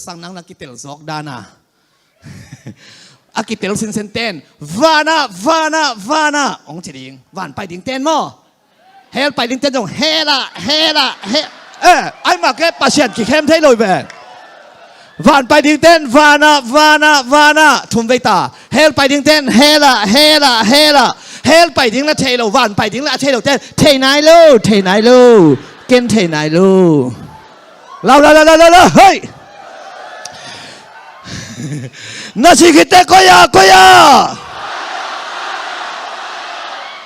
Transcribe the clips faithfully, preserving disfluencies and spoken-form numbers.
sang nang na kitel zawk dana. A kitel sinsen ten, "Vana, vana, vana," hong ci ding. Van pai ding ten maw? Hell pai ding ten zong, "Hell ah, hell ah, hell." Eh, ai mah ke Pasian kikhem thei lo ve. Van pai ding ten, "Vana, vana, vana," thum vei ta. Hell pai ding ten, "Hell ah, hell ah, hell ah." Hell pai ding la thei lo, van pai ding la thei lo ten, "Thei nai lo, thei nai lo. Ken thei nai lo." Lau, lau, lau, lau, lau, lau, hei! Na si khit teh koi ah, koi ah?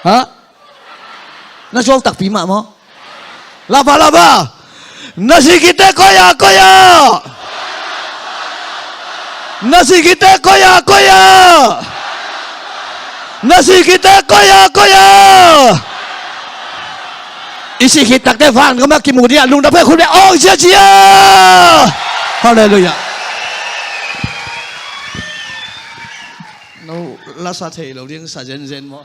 Ha? Na suak takpi mah maw? Lava, lava. Na si khit teh koi ah, koi ah? Na si khit teh koi ah, koi ah? Na si khit teh koi ah, koi ah? I si khit tak teh van gam ah kimu ding a, lungdam peuh, khut beng, aw, sia, sia. Halleluiah. No la sa thei lo ding sa zenzen maw?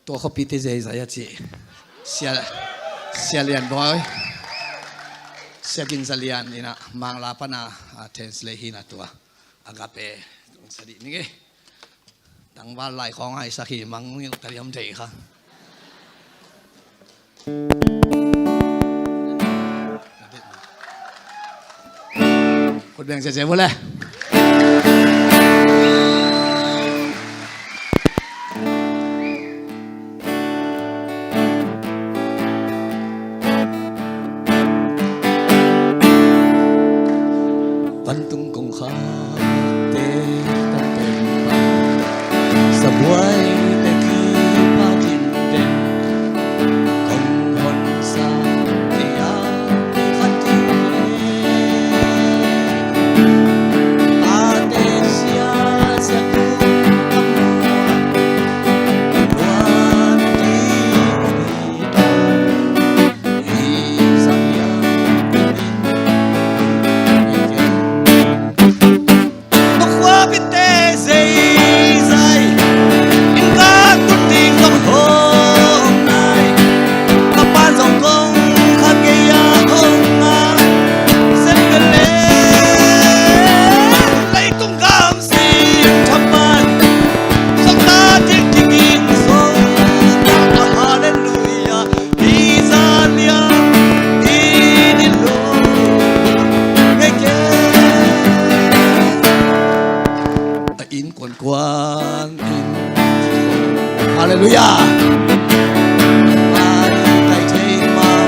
Tua khuapite zeizai a ci. Sia, Sia Lian Bawi, Sia Gin Za Lian in a Mangla pan a, a translate hi na tua. Agape kong sa dih ning e. Tangval lai khawng a i sak hi mang ning ta diam thei kha. Khut beng sia sia vua le. Vantung kongkhakte tangpen pan, sabuaite kipa dingden, kong honsa te a kikhat ding le, ate sia sia tung a muak, luan ding om hi ta. Hallelujah. Hi Za Lian i ding lo ngei kei. A inn kuankuan in. Hallelujah. Ai, kai thei mah.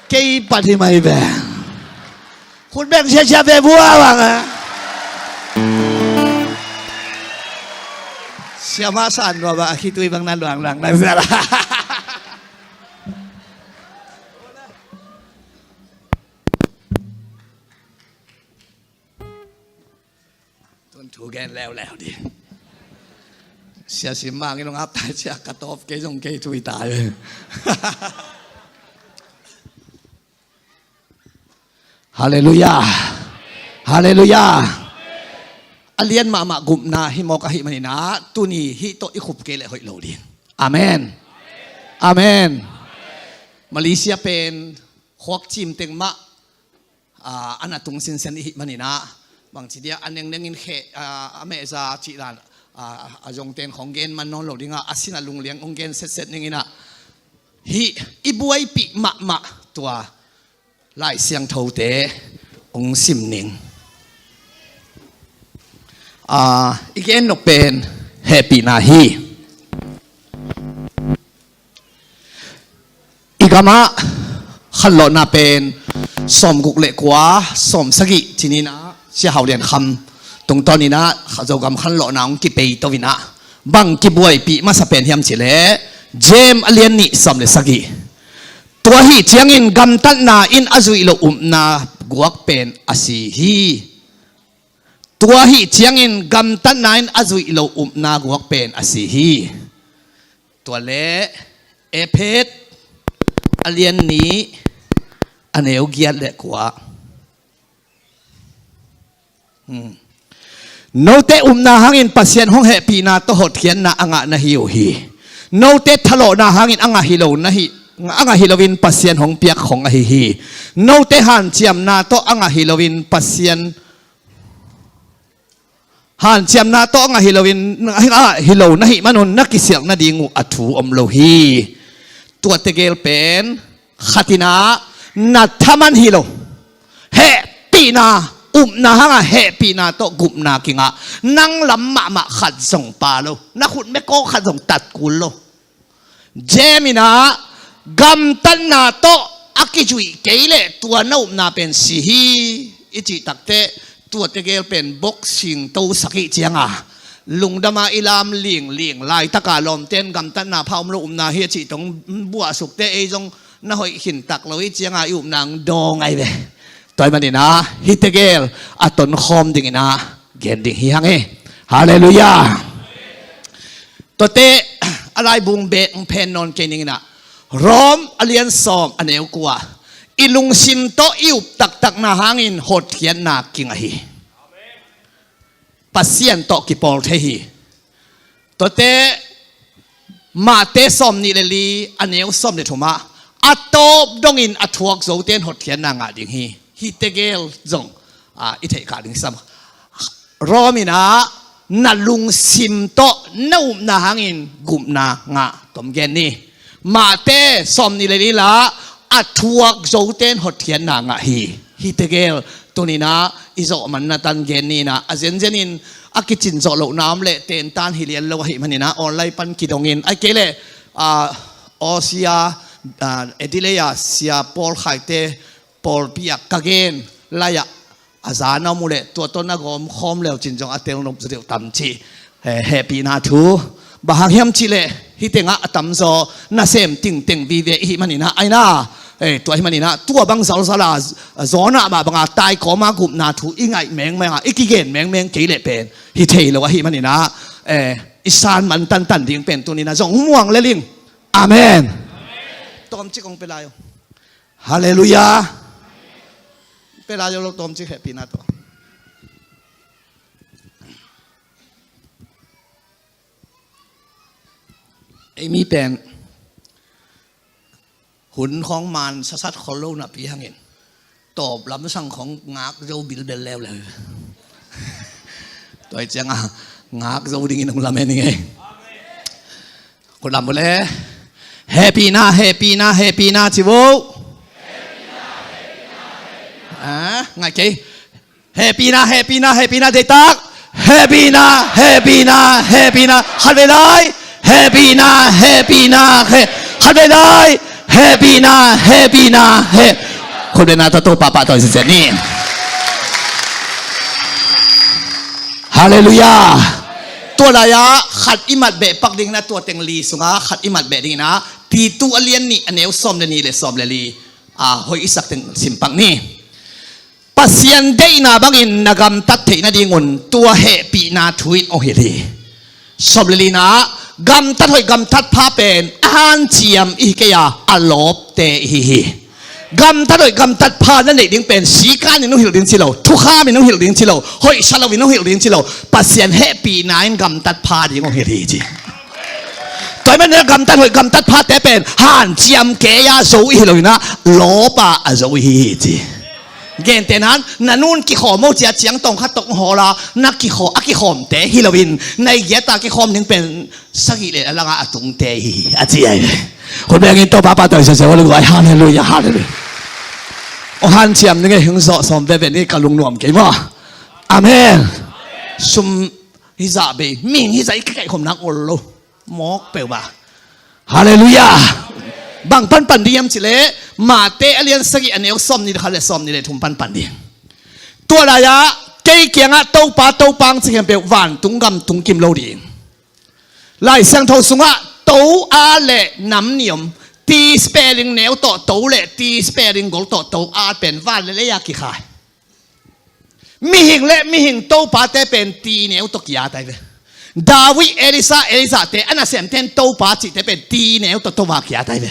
Kei pat hi mai ve. Khut beng siasia ve vua bang a. Siamah san nua bang a khitui bang na luangluang na zia la. Tun thu gen leuleu di. Sia sim mangin hong ap tai sia ka tawp kei zong kei thui tai. Halleluiah. Halleluiah. A lian mahmah gupna hi mawk ahih maninah tuni hih tawh i khup kei leh hoih lo ding. Amen. Amen. Malaysia pen khuak cimteng mah, ah, a na tung sinsen ihih maninah bangci dia a nengnengin kheh, ah, a mehza cihdan, ah, a zongten khong gen man nawn lo dingah a sinah lungliang hong gen setset ninginah hih i buaipih mahmah tua Lai Siangthote hong sim ning. Ah, i gen nop pen hehpihna hi. I gamah khanlawhna pen sawmguk le kua, sawmsagih cininah Sia Hau Lian Kham tungtawninah Zogam khanlawhna hong kipei toinah bang kibuaipih masa pen hiam cileh Jem a lian nih sawm le sagih. Tua hih ciangin gamtatna in a zuih loh upna guak pen a si hi. Tua hih ciangin gamtatna in a zuih loh upna guak pen a si hi. Tua le Efet a lian nih a neu giat le kua. Hmm. Note upna hangin Pasian hong hehpihna tawh hotkhiatna a ngah na hi uh hi. Note thalawhna hangin a ngah hi lo na hi, a ngah hi loin Pasian hong piak khong ahi hi. Note hanciamna tawh a ngah hi loin Pasian hanciamna tawh a ngah hi loin, a ngah hi lo na hih manun na kisialh nading uh a thu om lo hi. Tua tegel pen khatinah na thaman hi lo. Hehpihna, upna hangah hehpihna tawh gupna kingah nang lam mahmah khat zong pa lo, na khut mekawk khat zong tat kul lo. Jem inah gamtatna tawh a kizuih kei leh tua na upna pen si hi. I cih takteh tua tegel pen boxing tosak ih cianga lungdama i lam lingling laitaka lawmten gamtatna pha om lo upna hi a cih tong buahsukte ei zong na hoih khintak lo ih cianga i upna ang dawng ai ve. Tua ih maninah hih tegel a tonkhawm dinginah gen ding hi hang e. Halleluiah. Tuate a laibung bek hong phen nawn kei ninginah Rom a lian sawm a neu kua, i lungsim tawh i up taktakna hangin hotkhiatna king ahi. Pasian tawh kipawl thei hi. Tuate Mate sawm nih le li a neu sawm le thumah a tawp dongin a thuak zoten hotkhiatna ngah ding hi. Hih tegel zong, ah, i theih kha ding sam. Rom inah na lungsim tawh na upna hangin gupna ngah tom gen ni. Mate sawm nih le li lah a thuak zoten hotkhiatna ngah hi. Hih tegel tuninah i zawh manna tan gen ninah a zenzenin a kicin zawh lohna om leh tentan hi lian lo ahih maninah online pan kidongin ai kei leh, ah, Aw sia, ah, Adelaide ah sia Paul Khaite pawlpi ah ka gen lai-ah a za na om uh leh tua tawh na gawm khawm leucin zong a tel nop zaw deuh tam cih, eh, hehpihna thu. Bang hang hiam cihleh hih tengah a tamzaw nasem tingteng vive ihih maninah aina, eh, tua hih maninah tua bang zalzala zawnah mah banga taikawma gupna thu i ngaih mengmenga i kigen mengmeng kei leh pen hi thei lo ahih maninah, eh, i san man tantan ding pen tuninah zong muang leling. Amen. Tawmcik hong pia lai uh. Halleluiah. Pia lai uh lo tawmcik hehpihna tawh. Ei mi pen hun khawng man sasat khol lo napi hangin tawp lamsang khawng ngak zo bilbel leuleu. Tua ih cianga ngak zo dingin hong lamen ing ei. Khut lam uh le. Hehpihna, hehpihna, hehpihna ci vo. Ah, ngai kei. Hehpihna, hehpihna, hehpihna, deihtak. Hehpihna, hehpihna, hehpihna. Khat vei lai. Hehpihna, hehpihna, he. Khat vei lai. Hehpihna, hehpihna, he. Khut bena tawh Topa pahtawi zizia ni. Halleluiah. Tua lai-ah khat i mat beh pak dingin ah tua teng li sungah khat i mat beh dingin ah Titu a lian nih a neu sawm le nih le sawm le li, ah, hoih i sak teng sim pak ni. Pasian deihna bangin na gamtat theih nadingun tua hehpihna thu in hong hilh hi. Sawm le lina ah gamtat hoih gamtat pha pen a hanciam i hi kei a, a lawpte i hi hi. Gamtat hoih gamtat pha na neih ding pen sikan in hong hilh ding ci lo, thukham in hong hilh ding ci lo, hoihsa lo in hong hilh ding ci lo, Pasian hehpihna in gamtat pha ding hong hilh hi ci. Tua ahih manin gamtat hoih gamtat phate pen hanciam kei-a zo i hi lo in ah, lawp-a a zo i hi hi ci. Gentehna in na nun kikhawm ho ci-a ciang tawng khat tawh hong hawl a, na kikhaw, a kikhawmte hi lo in, na i giat a kikhawm ding pen sagih le a langah a tungte hi hi a ci ahi ve. Hun bengin Topa pahtawi sese, hallelujah, hallelujah, hallelujah. Hong hanciam ding e, hong zawh sawm veve ni, ka lungnuam kei maw. Amen. Sum hizah bei, mihing hizah i kikaihkhawm nang ol lo. Mawk peuhmah. Hallelujah. Bang panpan ding hiam cih leh, Mate a lian sagih a neu sawmnih le khat le sawmnih le thum panpan ding. Tua lai-ah kei kiangah Topa, Topa hong ci khempeuh vantung gam tung kim lo ding. Lai Siangtho sungah to, at le nam nih om. T spelling neu tawh to le T spelling gol tawh to, at pen van le lei-a kikhai. Mihing le mihing topate pen T neu tawh ki-at ahi ve. David, Elisha, Elijahte a nasemte in Topa cihte pen T neu tawh to-a ki-at ahi ve.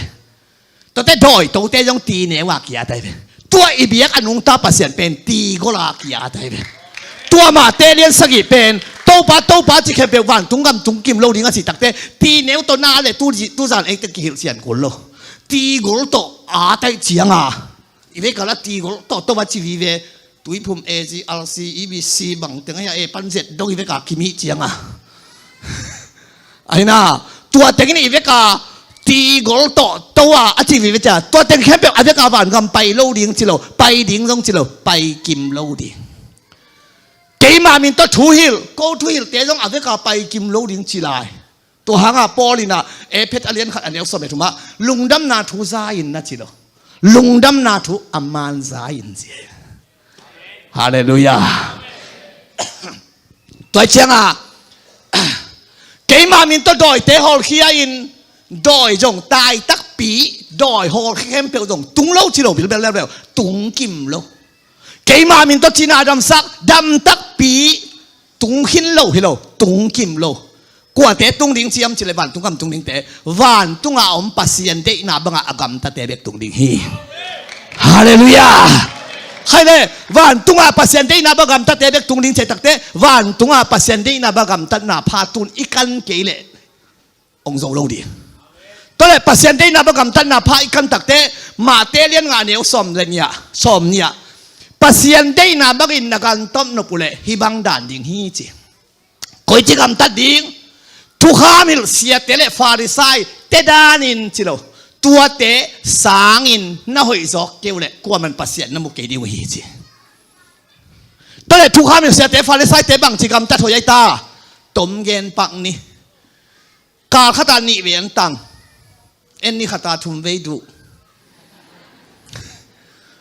Tuate dawitote zong T neu-a ki-at ahi ve. Tua i biak a nungta Pasian pen T gol-a ki-at ahi ve. Tua Mate lian sagih pen Topa, Topa cih khempeuh vantung gam tung kim lo ding a cih takte, T neu tawh na le tu, tuzan eite kihilh sian kul lo. T gol tawh at ahih cianga, i vekal a T gol tawh to-a ci vive. Tuiphum, A G, R C, E B C bang teng ahi a, e pan zet dong i vekal kim ahih cianga. Ahi na, tua tengin i vekal T gol tawh to-a a ci vive cia, tua teng khempeuh a vekal vangam pai lo ding ci lo, pai ding zong ci lo, pai kim lo ding. Keima min tawh thu hilh, ko thu hilhte zong a vekal pai kim lo ding ci lai. Tua hanga Paul in ah Efesa a lian khat a neu sawm le thumah lungdamna thu za in na ci lo. Lungdamna thu a man za in ci. Hallelujah. Tua cianga keima min tawh dawite hawlkhia in, dawi zong tai takpi, dawi hawlkhia khempeuh zong tung lo ci lo, bilbel leuleu, tung kim lo. Keima min tawh cina damsak, dam takpi, tung khin lo hi lo, tung kim lo. Kuate tung ding ci hiam cih leh vantung gam tung dingte, vantunga om Pasian deihna banga a gamtate bek tung ding hi. Hallelujah. Khai le, vantunga Pasian deihna banga gamtate bek tung ding cih takte, vantunga Pasian deihna banga gamtatna pha tun i kan kei leh hong zo lo ding. Tua leh Pasian deihna banga gamtatna pha i kan takte, Mate lian nga neu sawm le nih ah, sawm nih ah, Pasian deihna bangin na gamtat nop uh leh hih bang dan ding hi ci. Koici gamtat ding? Thukham hilh siate le Farisai te danin ci lo. Tuate sangin na hoih zawk kei uh leh kuaman Pasian na mu kei ding uh hi ci. Tua leh thukham hilh siate Farisaite bangci gamtat hoih ahi ta? Tom gen pak ni. Kal khata nih vei an tang. En ni khata thum vei duh.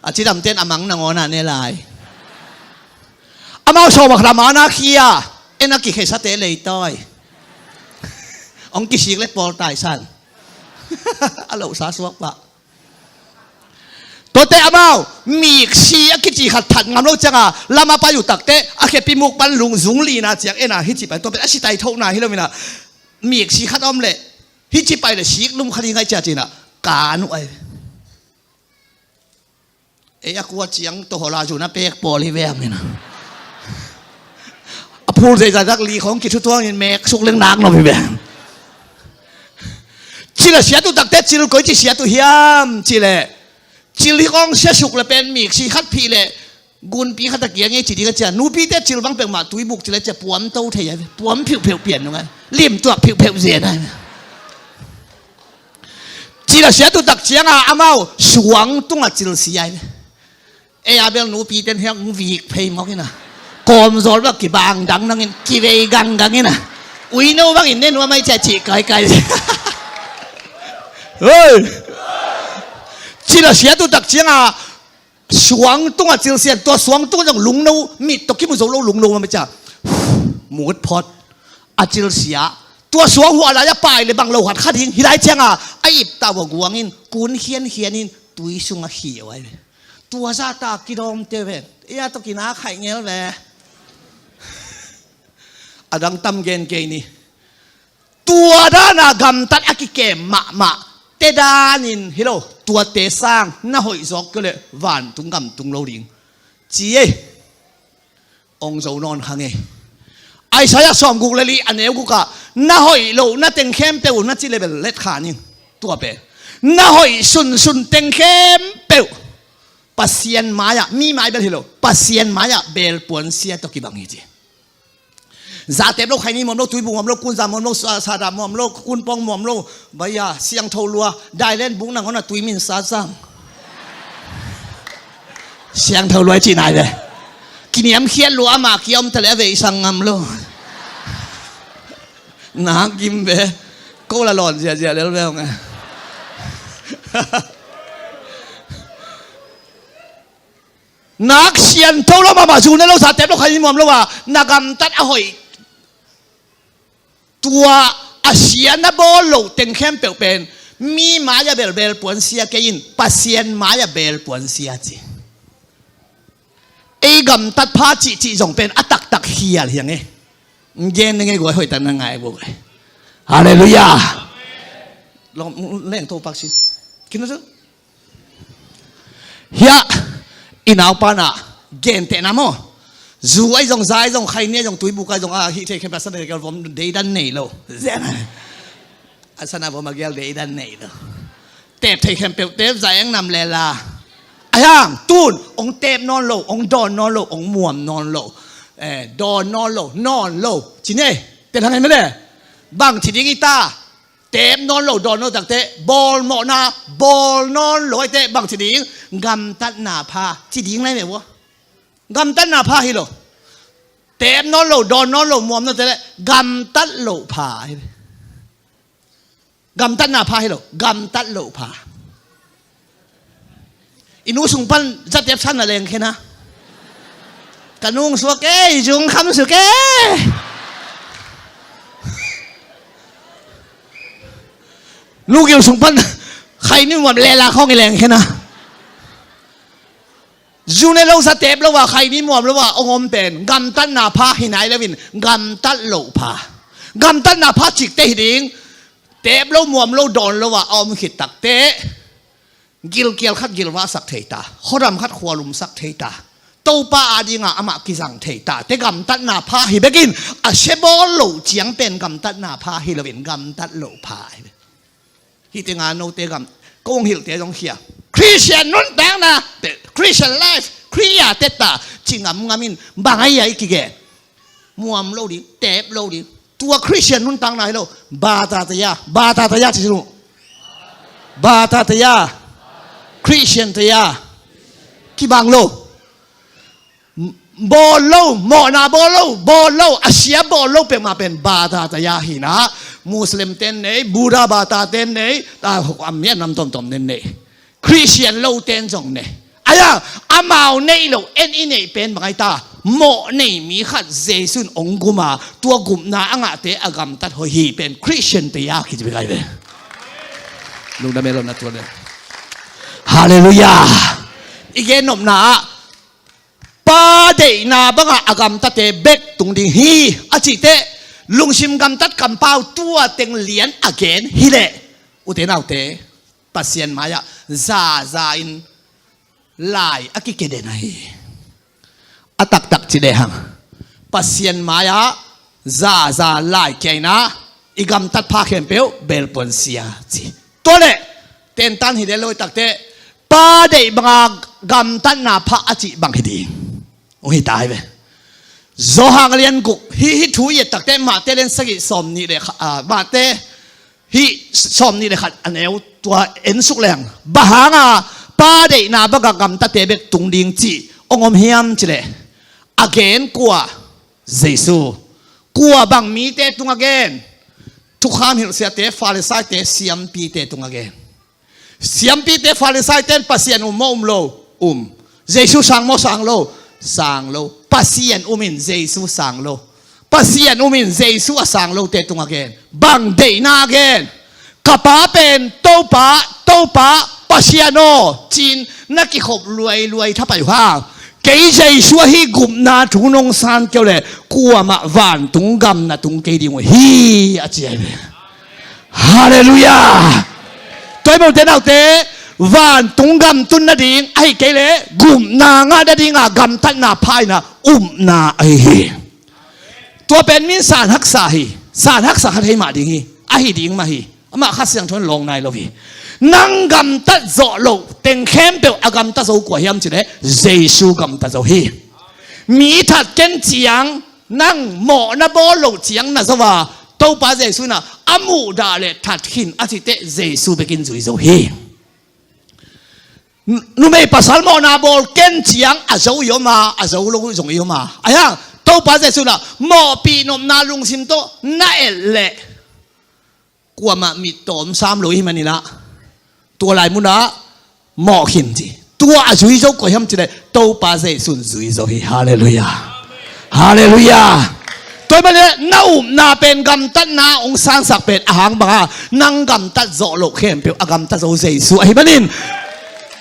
A cidamten a mang nangawn a ne lai. Amau sawm a khata mana khia. En a kikhesate leitawi. Hong kisik le pawl taisan. A lohsa suak pah. Tuate amau miksi a kici khat that ngam lo cianga lama pai uh takte, a khepi muk pan lungzung lina ciang ena hici pai, tua pen a sitai thona hi lo mina. Miksi khat a om leh hici pai le sik lum khat hi ngai cia cina kan uh ai. Ei a kua ciang to hola zuna pek pawl hi ve a mina. A phul zeizai dak li khong kithutuangin mek suk leng nak nop hi ve. Cil a siat uh takte cil koici siat uh hiam cih leh, cil hi kong sia suk le pen miksi khat phih le gunpi khat a kiang e ci ding a cia. Nupite cil bang peuhmah tuibuk cil a cia puam to thei a, puam phiuhpheuh pian nung a, lim tuak phiuhpheuh zen a. Cil a siat uh tak cianga amau suang tunga cil si a. Ei a bel nupiten hiang vik phei mawk ina. Kawmzawl bak kibang dang nangin, kivei gang gang ina. Uino bangin ne nuam ai cia cih kaikai. Hei! Cil a siat uh tak cianga suang tunga cil sian, tua suang tunga zong lungno, mit tawh kimu zo lo lungno mah cia. Mut phot. A cil sia. Tua suang huah lai a pai le bang lo khat kha ding hi lai cianga a iptah uh a guangin kun khiankhianin tui sungah khia uh ai ve. Tua zahta kidawmte uh ve. Ei a tawh kinak khaih ngel ve. A dang tam gen kei ni. Tua dana gamtat a kikem mahmah e danin hi lo, tuate sang na hoih zawk kei leh vantung gam tung lo ding ci ei. Ong zo nawn kha ngei. Isaiah sawmguk le li a neu gukah na hoih loh na teng khempeuh na ci le bel let kha ning. Tua pen na hoih sunsun teng khempeuh Pasian mai-ah, mi mai bel hi lo, Pasian mai-ah belpuan sia tawh kibang hi ci. Zatep lo, khaini muam lo, tuibu muam lo, kunza muam lo, sa- sada muam lo, kunpawng muam lo, baia siangtho lua, dailen buk nangawn a tui min sa cang. Siangtho lua i cih nai ve. Kiniamkhiat lua, amah kia om ta leh a veisang ngam lo. Nak gim ve. Ko la lawn ziahziah lel ve hong e. Nak siangtho lo mahmah, zu ne lo, zatep lo, khaini muam lo a na gamtat a hoih, tua a sia na bawl loh teng khempeuh pen mi mai-ah bel belpuan sia kei in, Pasian mai-ah belpuan sia ci. Ei gamtat pha cihcih zong pen a taktak khial hi ang e. Gen ding e guai, hoihtak na ngai buk e. Halleluiah. Leng to pak sin. Kin na zu. Hiah i naupa na gentehna maw? Zu ai zong, za ai zong, khaini ai zong, tuibuk ai zong, a hih thei khempeuh a sa thei khempeuh vom deidan nei lo. Zeng a sa na vom a gial deidan nei lo. Tep thei khempeuh tep, za eng nam lela. Ai hang tun ong tep nawn lo, ong dawn nawn lo, ong muam nawn lo. Eh, dawn nawn lo, nawn lo. Ci ne, tel hang en mene. Bang ci ding i ta. Tep nawn lo, dawn nawn lo takteh, bawlmawhna bawl nawn lo aiteh bang ci ding? Gamtatna pha ci ding lai meh ua. Gamtatna pha hi lo. Tep nawn lo, dawn nawn lo, muam nawn te leh gamtat loh pha hi. Gamtatna pha hi lo, gamtat loh pha. I nu sung pan zatep san na leng khen a. Ka nung suak e, i zung kham suk e. Lugil sung pan khaini muam lela khawng i leng khen a. Zu ne lo, zatep lo a, khaini muam lo a ong om pen gamtatna pha hi nai lo in, gamtat loh pha. Gamtatna pha cikte hi ding. Tep lo, muam lo, dawn lo a a om khit takteh gilkial khat gilvahsak thei ta, khuadam khat khualumsak thei ta, Topa adingah amah kizang thei ta. Te gamtatna pha hi bekin a sia bawl loh ciang pen gamtatna pha hi loin gamtat loh pha hi. Hih tengah note gam, kong hilhte zong khia. Christian nuntakna, Christian life, Khrih a tetta ci ngamngam in bang a i a i kigen. Muam lo ding, tep lo ding. Tua Christian nuntakna hi lo. Bata taya, bata taya ci sinu. Bata taya. Christian taya. Kibang lo. Bawl lo, mawhna bawl lo, bawl lo, a sia bawl lo peuhmah pen bata taya hi na. Muslim ten nei, Buddha bata ten nei, a mian nam tomtom nen nei. Christian lo ten zong nei. Aia, amau neih loh en i neih pen bang ai ta? Mawh nei mi khat Jesu in ong gum a, tua gupna a ngahte a gamtat hoih hi pen Christian te a kici bek ai ve. Lungdam e lo na tua le. Halleluiah. I gen nopna ah pa deihna bangah a gamtate bek tung ding hi a cihteh, lungsim gamtat kampau tua teng lian a gen hileh, ute naute, Pasian mai-ah zaza in lai a kikeden ahi. A taktak ci lehang Pasian mai-ah zaza lai kia in ah i gamtat pha khempeuh belpuan sia ci. Tua leh tentan hi leh lo i takteh pa deih banga gamtatna pha a cih bang hi ding. Ung hi ta hi ve. Johan a lian guk, hih, hih thu i et takteh Mate lian sagih sawm nih le kha-, ah, Mate hih sawm nih le khat a neu tua en suk leng. Bang hanga pa deihna banga gamtate bek tung ding cih ong om hiam cileh? A gen kua? Jesu. Kua bang mite tung a gen? Thukham hilhsiate, Farisaite, siampite tung a gen. Siampite, Farisaite in Pasian um maw um lo? Um. Jesu sang maw sang lo? Sang lo. Pasian um in Jesu sang lo. Pasian um in Jesu a sang lote tung a gen. Bang deihna a gen? Ka pa pen Topa, Topa, Pasian aw, ci-in na kikhop luailuai thapai uh hang, kei Jesu ahi gupna thu nong san kei uh leh kuamah vantung gam na tung kei ding uh hi, a ci ahi ve. Halleluiah. Tua ahih manin u te nau te, vantung gam tun nading, ahih kei leh gupna ngah nading a gamtatna pha in a upna ahi hi. Tua pen min san haksa hi. San haksa kha thei mah ding hi. Ahi ding mah hi. Amah Kha Siangtho in lawng nai lo hi. Nang gamtat zawh loh teng khempeuh a gamta zo kua hiam cih leh Jesu gamta zo hi. Mi that ken ciang, nang mawhna bawl loh ciang na zo a, Topa Jesu in a, a muhdah leh that khin a cih teh Jesu bekin zui zo hi. Numei pasal mawhna bawl ken ciang a zo i om a, a zo lo zong i om a. Ahi hang Topa Jesu in a, mawhpih nopna lungsim tawh na et leh kuamah mittawm sam lo i hih manin a, tua lai mun ah mawh khin ci. Tua a zui zo kua hiam cih leh Topa Jesu in zui zo hi. Halleluiah. Halleluiah. Tua ahih manin na upna pen gamtatna hong sangsak pen a hang bang a, nang gamtat zawh loh khempeuh a gamta zo Jesu ahih manin,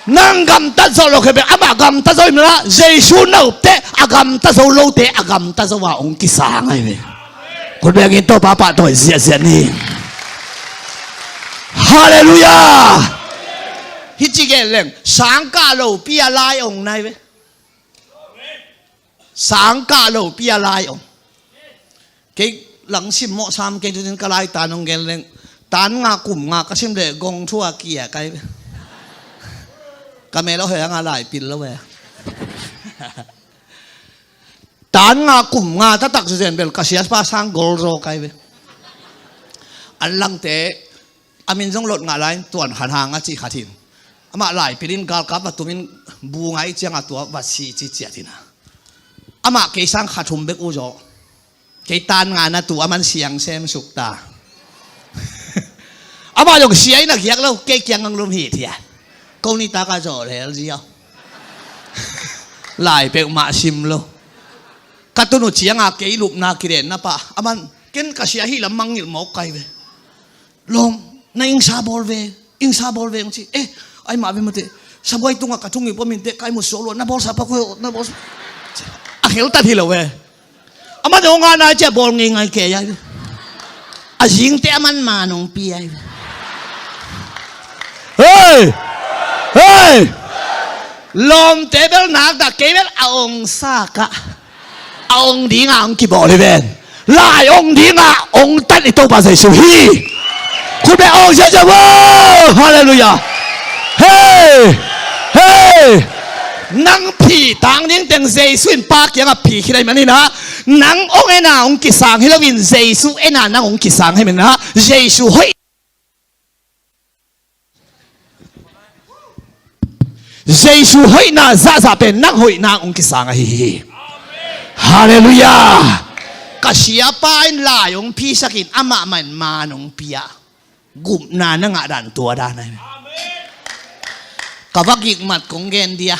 nang gamtat zawh loh khempeuh amah gamta zo ahih manin a, Jesu na up teh a gamta zo lote a gamta zo a hong kisang ahi ve. Khut bengin Topa pahtawi ziahziah ni. Halleluiah. Hih ci gen leng, sangkah lopi a lai hong nai ve. Sangkah lopi a lai hong. Kei lang simmawh sam kei, tunin ka lai tan hong gen leng, tan nga kum nga ka sim leh gong thu a kia kai ve. Ka mel a hoih hang a lai pil lo ve. Tan nga kum nga taktak zuzen bel ka siapa sang gol zaw kai ve. An langte a min zong lot ngah lai in Tuan Khan Hang a cih khat hi in, amah lai pilin galkap va tumin bu ngai ciang a tua va si ci ciat hi in a, amah kei sang khat hum bek uh zaw. Kei tan nga na tu a man siang sem suk ta. Amah zong sia in a giak lo, kei kiang ang lum hi thiat. Ko nitak a zawh lel ziau. Lai peuhmah sim lo. Ka tun uh ciang a kei lupna kidenna pah, aman ken ka sia hi lam mangngilh mawk kai ve. Lawm, na ingsa bawl ve, ingsa bawl ve hong ci. Eh, ai mah ve mate. Sabuai tungah ka thungip om in teh, kai mut suak lua, na bawlsa pak uh, na bawlsa. A kheltat hi lo ve. Aman hong a nai ciah bawl ngeingai kei ai ve. A zingte aman man hong pi ai ve. Hei! Hei! Lawmte bel nakdah kei bel a ong sa kah. A ong dinga ong kibawl hi ven. Lai ong dinga ong tan i Topa Jesu hi. Khut beng ong sia sia vo. Halleluiah. Hei! Hei! Nang phi tang ding teng Jesu in Pa kiangah phi khit ahih manin ah, nang ong en a ong kisang hi loin Jesu en a nang ong kisang ahih manin ah, Jesu hoih Jesu hoihna zahzah pen nang hoihna hong kisang ahi hi. Halleluiah. Ka siapa in lai hong phisakin amah mah in man hong pia. Gupna na ngah dan tua dan ahi. Ka vagik mat kong gen dia.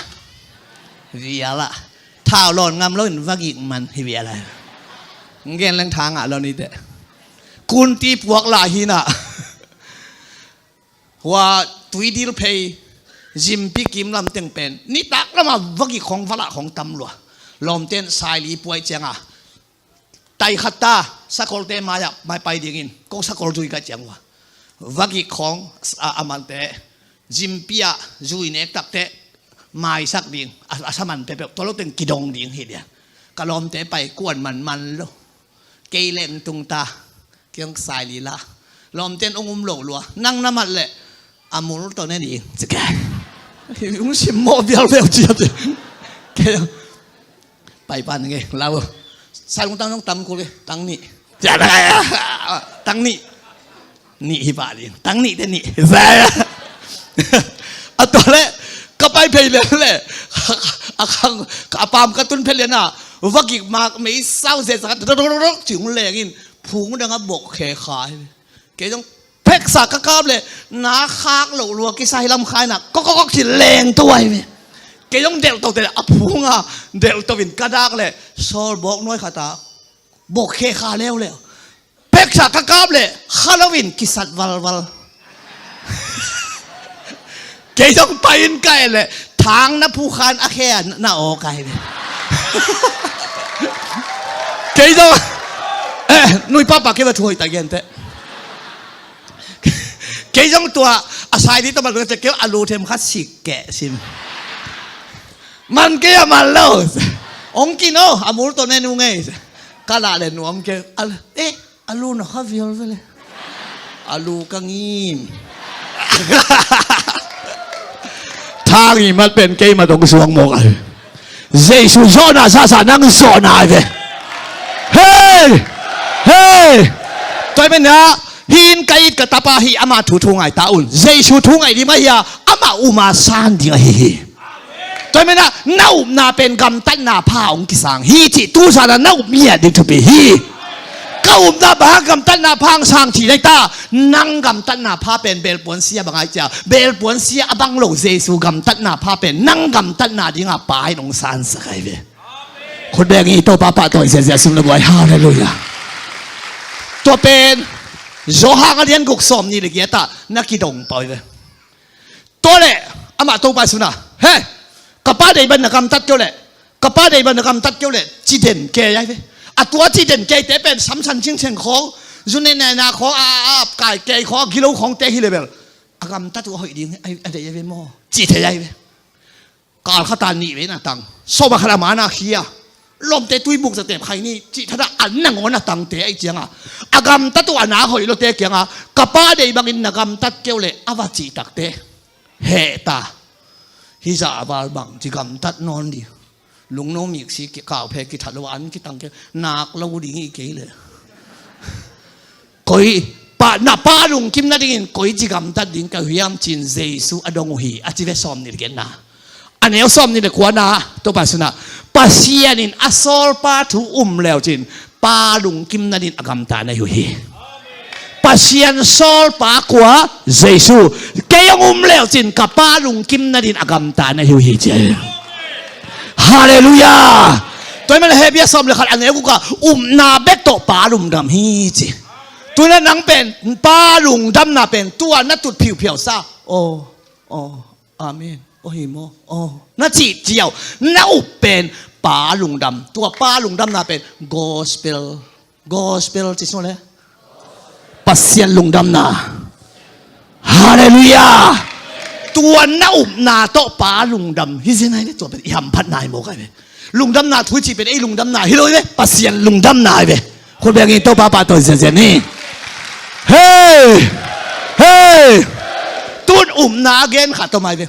Viala. Thau lawn ngam loin vagik man hi viala. Hong gen leng tha ngah lo nite. Kunti puak lai hi na. Hua Tuidil phei, Zimpi kim lam teng pen nitak lama vagik khong valah khong tam lua. Lawmten saili puai cianga tai khat ta, sakolte mai-ah mai pai dingin ko sakol zui ka ciang hua. Vagik khong a, a mante Zimpi ah zui nek takte maisak ding a, a saman pepeuh tolo teng kidong ding hi dia. Ka lawmte pai kuan man man lo. Kei leng tung ta. Kiang sai lila. Lawmten ong um lo lua. Nang na mat leh a mul tawh ne ding. Ong simmawh vialvial cia te. Kei pai pan nge lau. Sai lung tang zong tam kul e. Tang nih. Tang nih. Nih hi pah ding. Tang nih te nih. A tua leh ka pai phei leh leh a khang a pam ka tun phei leh na. Vagik mak mei sau zia sa ka dodododok ci ung lengin phung dang a bok khe kha hi. Kei zong pheksa ka kap leh na khak loh lua kisa hi lam khai na kok kok kok ci leng to ai ve. Kei zong delh to te a phung a delh to in ka dak leh sawl bawk nuai khat a bok khe kha leuleu. Pheksa ka kap leh kha loin kisat valval. Kei zong pai in ka et leh thang na phu khan a khe a na aw kai ve. Kei zong eh nui papa kei va thu hoih ta gen te. Kei zong tua A sai ding tawh man lo, keu a lu themkhat sik keh sin. Man kei a man lo. Ong kin aw, a mul tawh ne nu ngei. Ka lah le nuam keu. A, eh, a lu na kha vial vele. A lu ka ngim. Thang i mat pen kei ma dong suang mawk a. Jesu zawhna sasa nang zawhna ai ve. Hei! Hei! Tua hi menah, hi in ka it ka tapa hi, ama thu thu ngai ta un. Jesu thu ngai ding mah hi a, ama uma san ding ahi hi. Tua hi menah, na upna pen gamtatna pha hong kisang hi cih tu zana na up ngiat ding thupi hi. Ka upna bang gamtatna pha hong sang cih lai ta, nang gamtatna pha pen belpuan sia bang ai cia, belpuan sia a bang lo Jesu gamtatna pha pen nang gamtatna dinga pa in hong sansak ai ve. Khut beng i Topa pahtawi ziazia sum le guai. Halleluiah. Tua pen Johan a lian guk sawm nih le giat ah na kidong pah uh hi ve. Tua leh amah Topa i suna, he, ka pa deih bang na gamtat keu leh, ka pa deih bang na gamtat keu leh, ci den kei ai ve. A tua ci den keite pen samsan cingceng khawng, zunenena khawng, a, a, kai kei khawng, a gilo khawngte hi le bel, a gamtat uh a hoih ding a deih ai ve maw, ci thei ai ve. Ka al khat a nih vei na tang, sawm a khat a man a khia, lawmte tuibuk zatep khai ni cih thadah an nangawn a tangte aih cianga, a gamtat uh a na hoih lote kianga, ka pa deih bangin na gamtat keu leh a va cih takte, heh ta. Hih zah a val bang ci gamtat nawn ding. Lungno miksi kauphe kithat lo an kitang kei, nak lo ding hi kei leh. Koi, pa, na pa lungkim nadingin koi ci gamtat ding ka hiam cin Jesu a dong uh hi, a ci ve sawm nih le giatna. A neu sawm nih le kuana, Topa suna, Pasian in a sawlpa thu um leu cin, pa lungkim nadin a gamta na hi uh hi. Pasian sawlpa kua? Jesu. Kei hong um leu cin ka pa lungkim nadin a gamta na hi uh hi ci. Halleluiah. Tua hi mah le Hebru sawm le khat a neu guk a, upna bek tawh pa lungdam hi ci. Tuina nang pen pa lungdamna pen tua na tut phiuphiau sa. Aw, aw, amen. Aw hi maw? Aw, na cih ciau, na up pen pa lungdam. Tua pa lungdamna pen gospel. Gospel ci sung le Pasian lungdamna. Halleluiah. Tua na upna tawh pa lungdam hi zen ai ve. Tua pen i hamphatna hi mawk ai ve. Lungdamna thu i cih pen ei lungdamna hi lo hi ve, Pasian lungdamna hi ve. Khut beng in Topa pahtawi ziazia ni. Hei! Hei! Tun upna a gen khat tawh mai ve.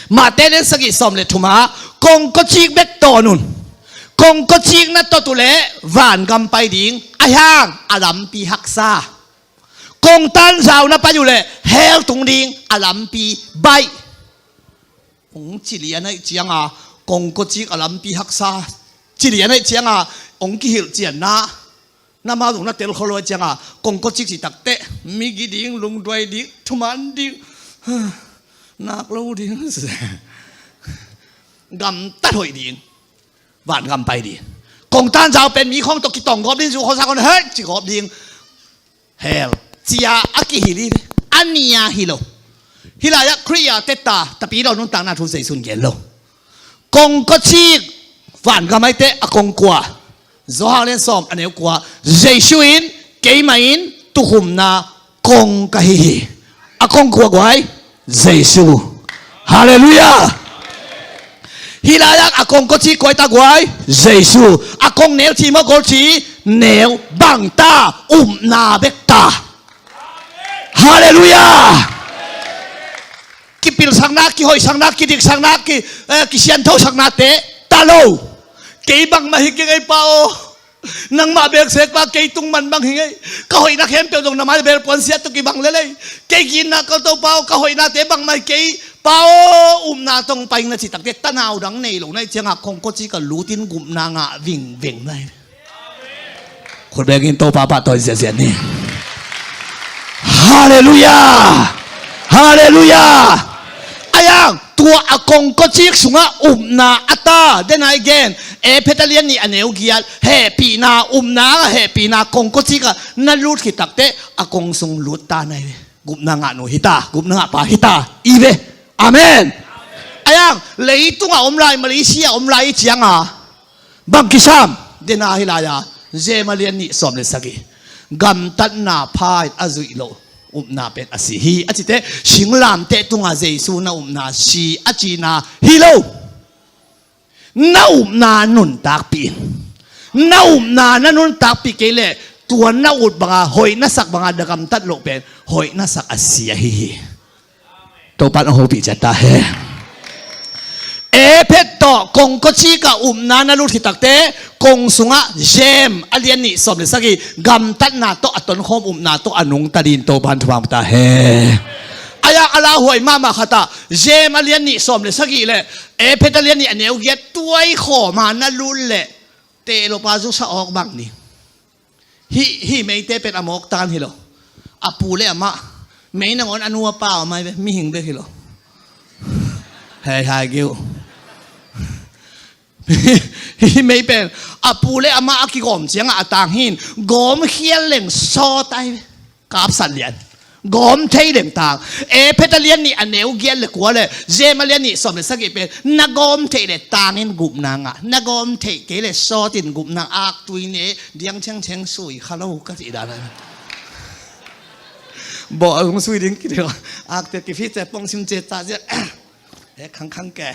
Mate lian sagih sawm le thum ah, kongkawcik bek tawn un. Kongkawcik na tot uh leh vangam pai ding, ahi hang a lampi haksa. Kongtan zau na pai uh leh hell tung ding, a lampi baih. Hong ci lian ahih cianga kongkawcik a lampi haksa, ci lian ahih cianga hong kihilh cianna. Na mau zong na tel kholo ahih cianga kongkawcik cih takteh migi ding, lungduai ding, thuman ding, nak lo ding, gamtat hoih ding, vangam pai ding. Kongtan zau pen mi khawng tawh kitawng gawp ding, zu khawng sa khawng hei ci gawp ding. Hell cia a kihilh hi ve. A nia hi lo. Hih lai-ah Khrih a tetta tapi dawn nuntakna thu Zeisun gen lo. Kongkawcik vangam aite a kongkua. Johan lian sawm a neu kua. Zeisu in keimah in tukhumna kong ka hi hi. A kongkua guai. Jesu. Halleluiah. Hih lai-ah a kongkawcik kua hi ta guai? Jesu. A kong neu ci maw, gol ci? Neu. Bang ta? Upna bek ta. Halleluiah. Kipilsakna, kihoihsakna, kidiksakna, ki, eh, kisianthosaknate ta lo. Kei bangmah hi keng ei Pa aw. Nangmah bek sek Pa, kei tung man bang hi ngei. Ka hoihna khempeuh zong na mai bel puansiat tawh kibang lel ei. Kei ginna kal to Pa aw, ka hoihnate bangmah hi kei. Pa aw, upna tawh pai ing na cih takteh tanau dang nei lo na hih ciangah kongkawcik ah lutin gupna ngah vingveng na hi. Khut bengin Topa pahtawi ziahziah ni. Halleluiah. Halleluiah. Ayang tua a kongkawcik sungah upna a ta, den a i gen, Efesa lian nih a neu giat, hehpihna, upna a hehpihna kongkawcik ah na lut khit takteh a kong sung lut ta na hi ve. Gupna ngah nu hi ta, gupna ngah pa hi ta i ve. Amen. Ayang leitungah om lai, Malaysia om lai i cianga bang kisam, den a hi lai-a, Jem a lian nih sawm le sagih, gamtatna pha in a zuih loh. Upna pen a si hi a cite, singlamteh tungah Jesu na upna si a cihna hi lo. Na upna nuntakpih in. Na upna na nuntakpih kei leh tua na ut banga hoih na sak banga na gamtat loh pen hoih na sak a si ahi hi. Topa'n hong hopih ciat ta hen. Efesa tawh kongkocik ah upna na lut khit takteh kong sungah James a lian nih sawm le sagih gamtatna tawh a tonkhawm upna tawh a nungta dingin Topa'n thupha hong pia ta hen. A yak a lauhuai mahmah khat ah James a lian nih sawm le sagih le Efesa a lian nih a neu giat tuai khawm a na lut leh teh lopa zusa awk bang ni. Hih, hih meite pen a mawk tan hi lo. A pu le amah mei nangawn a nu a pa a om ai ve, mihing bek hi lo. Hei, hai geu. Hih mei pen a pu le amah a kigawm ciangah a tang hi in, gawm khial leng sawt ai ve. Kapsat lian. Gawm thei leng tang. Efesa lian nih a neu giat le kua le James a lian nih sawm le sagih pen na gawm theih le tangin gupna ngah, na gawm theih kei le sawtin gupna ngah. Aktui ne diang thengtheng sui kha lo ka cih dan. Bawh a lung sui ding kideu. Akte kifite pong sim ce ta zia. E khangkhang ke.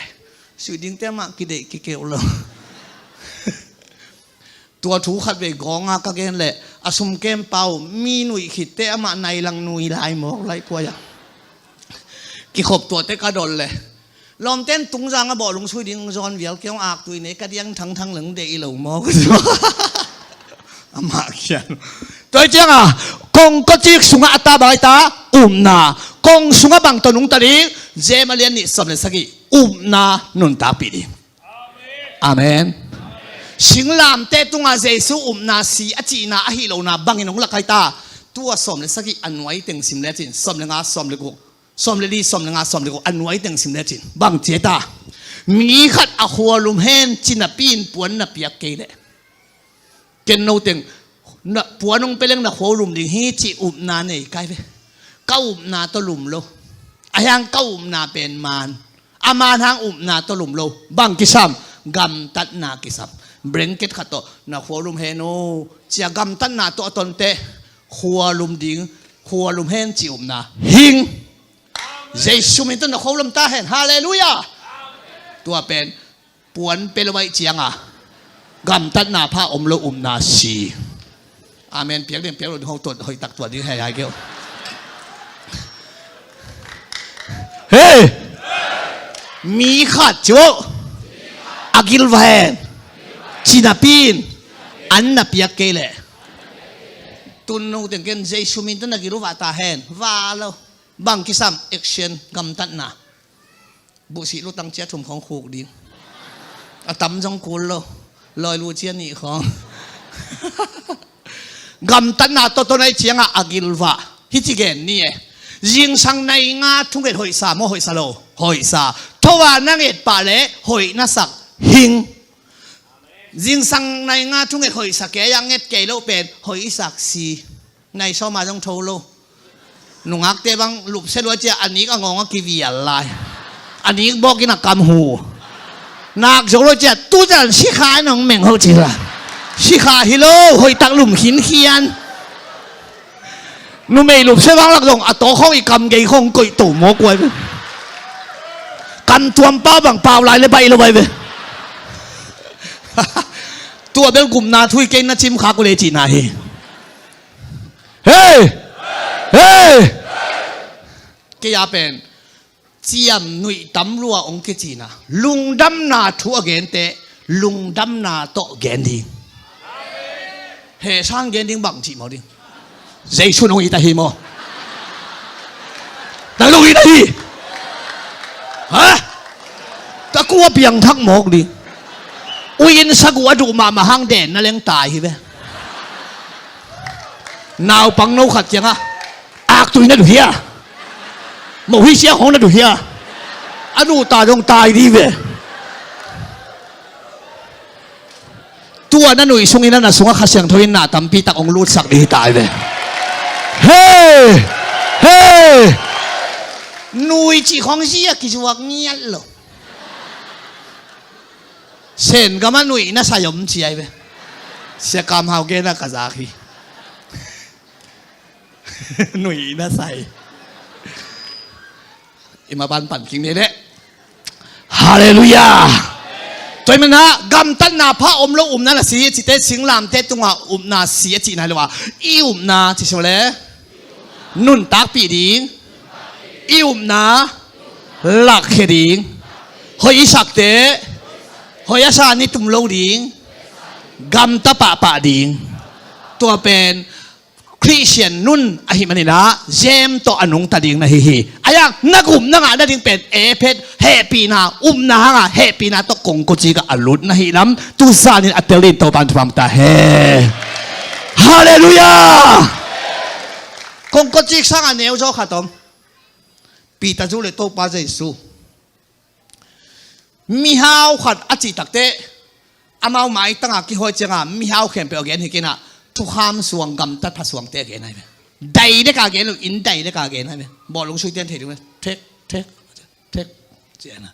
Sui dingte mah kideih kikeuh lo. Tua thu khat vei gawnga ka gen leh a sumkem pa uh mi nuih khitte amah nai lang nui lai mawk lai puai ah. Kikhop tuahte ka dol leh lawmten tungzang a bawh lungsui ding zawn vial kei hong aktui nei ka diang thangthang leng deih lo mawk. Amah khian. Tua hi cianga kongkocik sungah a ta bang a hi ta, upna. Kong sungah bang tawh nungta ding, James a lian nih sawm le sagih, upna nuntakpih ding. Amen. Singlamteh tungah Jesu upna si a cihna ahi lohna bangin hong lak a hi ta. Tua sawm le sagih a nuai teng sim lecin, sawm le nga, sawm le guk, sawm le li, sawm le nga, sawm le guk a nuai teng sim lecin bang ci a hi ta. Mi khat a khualum hen ci napi in puan na piak kei leh ken noteng na puan hong pia leng na khua uh lum ding hi cih upna nei kai ve. Ka upna tawh lum lo. A hiang ka upna pen maan. A maan hang upna tawh lum lo. Bang kisam? Gamtatna kisam. Blanket khat tawh na khua uh lum hen o cia gamtatna tawh a tonte khua lum ding, khua lum hen cih upna hing. Jesu min tawh na khua uh lum ta hen. Halleluiah. Tua pen puan pia lo aih cianga gamtatna pha om lo, upna si. Amen. Piak ding piak lo ding ho tuat hoih tak tuat ding hei hai keu. Hei! Mi khat ci uh a gilva hen ci napi in an na piak kei leh tun noteng ken Jesu min tawh na gilva ta hen. Va lo. Bang kisam? Action. Gamtatna. Buhsih lutang cia thum khawng khuk ding. A tam zong kul lo. Lawi lu cia nih khawng. Gamtatna tawh tawh na hih ciangah a gilvah hih ci gen ni e. Zingsang nai nga thunget hoihsa maw hoihsa lo? Hoihsa. Tho a na nget pah leh hoih na sak hing. Zingsang nai nga thunget hoihsa kei a nget kei loh pen hoih i sak si. Nai sawma zong tho lo. Nungakte bang lupsia lua cia a nik a ngawng a kivial lai. A nik bawkin a kam hu. Nak zo lo cia tutan sikha in hong meng ho ci la. Sikha hi lo, hoihtak lum khinkhian. Numei lupsia bang lak zong a tawkhawng i kam gei khawng koih to maw kuai ve. Kam tuam pau bang pau lai le baih lo baih ve. Tua bel gupna thu i kei na cim khak uh le cihna hi. Hei! Hei! Kei a pen ciam nuih tam lua hong kicina lungdamna thu a gente lungdamna tawh gen ding. Hehsan gen ding bang cih maw ding. Jesu nong it ahi maw? Nang nong it ahi. Ha? Ka kua piangthak mawk ding. Uiin sagu a duh mahmah hang den na leng tai hi ve. Naupang no khat kiangah aktui na duh hia? Mohi siang hong na duh hia? A duh ta dong tai di ve. Tua na nuih sungin a na sungah Kha Siangtho in na tampi tak hong lutsak dih hi tai ve. Hei! Hei! Nuih cih khawng zia kizuak ngiat lo. Sen gama nuih na sai om ci ai ve. Sia Kam Hau gena ka zak hi. Nui na sai. I ma ban pan king ni leh. Halleluiah. Tua hi mana gamtatna pha om lo upna na si cite singlamte tunga upna si a cihna hi lo a, i upna ci sio le nuntakpih ding, i upna lakkhia ding, hoih i sakte hoih a sa ni tum lo ding, gamta pahpah ding. Tua pen Khristian nun ahi maninah zem tawh a nungta ding na hi hi. A yang na gum na ngah nading pen ephet hehpihna upna hanga hehpihna tawh kongkocika a lut na hi lam tusanin a tel din Topan thupha ta he. Halleluiah. Kongkocik sanga neu zaw khat om. Peter zu le Topa Jesu mihau khat a cih takteh amau maitanga kihawi cianga mihau khempeuh a gen hi kinah thukham suang gamtat pha suangte a gen ahi ve. Dai deka gen lo in dai deka gen ahi ve. Bawlung suite'n thei ding ve. Thek thek thek ciana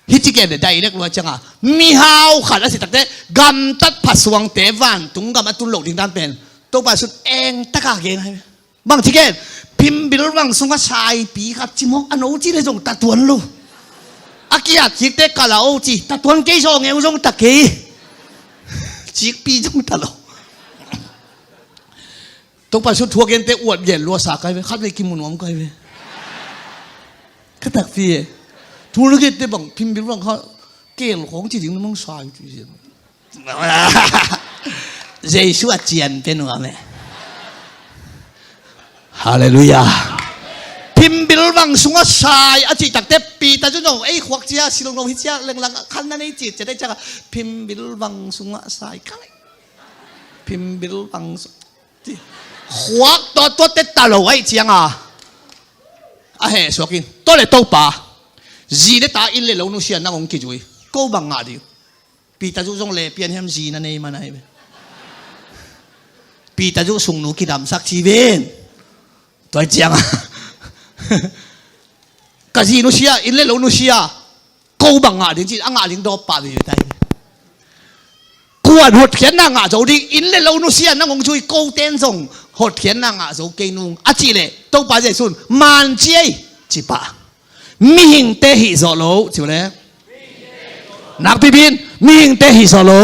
hi ci gen le dai dek lua cianga mihau khat a cih takteh gamtat pha suangte vantung gam a tun loh ding dan pen Topa sun engtaka gen ahi ve. Bang ci gen phimbil vang sunga saipi khat cimawk a no ci le zong tatuan lo. A kiat cikte kala o ci tatuan kei zawng eu zong ta kei. Cikpi zong ta lo. Topa su thuak gente uat gen lua sa kai ve khat ve kimu nuam kai ve. Ka takpi e. Thu lugette bang phimbil vang kha kel khong ci ding na mang sai ci. Jesu a cian pe nuam e. Halleluiah. Phimbil vang sunga sai a cih takte Peter cu zong ei khuak cia silong hi cia lenglang khan na nei cih cia dei ciaka phimbil vang sunga sai kai. Phimbil vang sung khuak tawh tuatte ta lo aih cianga a heh suakin tawh le Topa zi le ta inn le lo nusia nang hong kizui ko bang ngah ding. Peter zu zong le pian hiam zi na nei man ahi ve. Peter zu sungnu kidamsak ci ven. Tua cianga ka zi nusia inn le lo nusia ko bang ngah ding ci a ngah ding dawp pah veve tai. Kuan hotkhiatna ngah zo ding inn le lo nusia nang hong zui ko ten zong hotkhiatna ngah zo kei nung a cih leh Topa Jesu'n man ci ei ci pah. Mihingte hih zawh lo ci uh le nakpi bin mihingte hih zawh lo.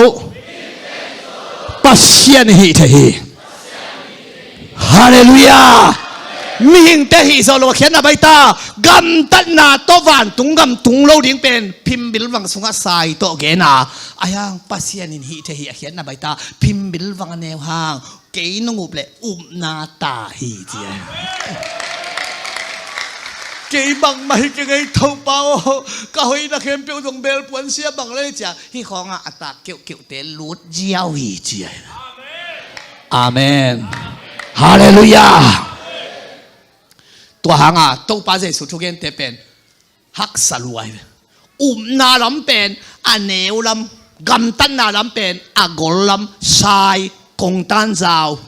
Pasian hih thei hi. Halleluiah. Mihingte hih zawh lo a khiatna baita gamtatna tawh vantung gam tung lo ding pen phimbil vang sungah sai tawh gena a hiang Pasian in hih thei hi a khiatna baita phimbil vang a neu hang kei nong up le upna ta hi ci a. Kei bangmah hi keng ei Topa aw, ka hoihna khempeuh zong belpuan sia bang le cia hi khawngah a tak keuhkeuhte lut ziau hi ci a. Amen. Halleluiah. Tua hanga Topa Jesu thugente pen haksa lua hi ve. Upna lam pen a neu lam, gamtatna lam pen a gol lam, sai, kongtan zau.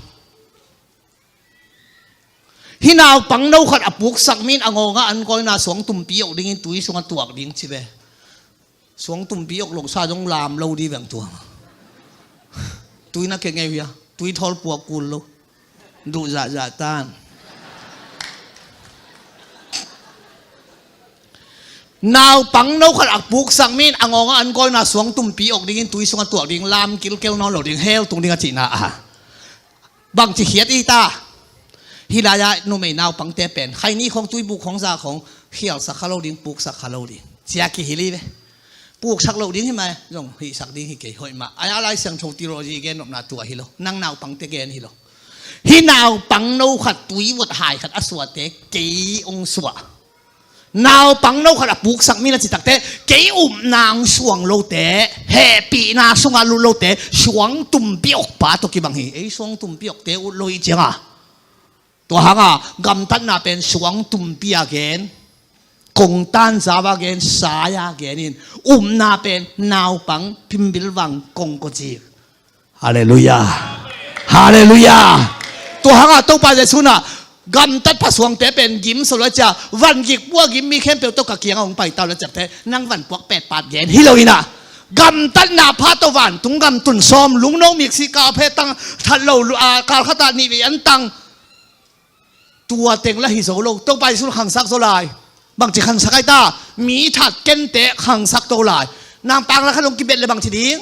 Hi naupang no khat a puksak min a ngawngah an kawina suang tumpi awk dingin tui sungah tuak ding ci ve. Suang tumpi awk lo sa zong lam lo di veng tuang. Tui na kengeu hia tui thawl puak kul lo. Duh zahzah tan. Naupang no khat a puksak min a ngawngah an kawina suang tumpi awk dingin tui sungah tuak ding lam kilkel nawn lo ding hell tung ding a cihna a. Bangci khiat i ta. Hi lai-ah numei naupangte pen khaini khawng tuibuk khawng za khawng khialsak kha lo ding puksak kha lo ding cia kihil hi ve. Puksak lo ding hi mai zong hihsak ding hi kei hoih mah a Lai Siangtho theology gen nopna tua hi lo nang naupangte gen hi lo. Hi naupang no khat tui vot hai khat a suate kei ong suah. Naupang no khat a puksak mi na citakte kei upna ang suang lote hehpihna sungah lut lote suang tumpi awkpa tawh kibang hi. Ei suang tumpi awkte ut lo hi cianga tua hanga gamtatna pen suang tumpi a gen kongtan zau a gen sai a gen in upna pen naupang phimbil vang kongkocik. Halleluiah. Halleluiah. Tua hanga Topa Jesu na gamtat phasuangte pen gim so lo cia van gik pua gim mi khempeuh tawh ka kianga hong pai tau la ciakte nang van puak petpat gen hi lo ina gamtatna pha tawh vantung gam tun sawm lungno miksi kal phe tang that lo lu- a kal khata nih vei an tang Tua teng lah hi zo lo. Topa Jesu khangsak zo lai. Bangci khangsak ai ta? Mi that kente khangsak to lai. Nang pang lah khat hong kibet le bangci ding?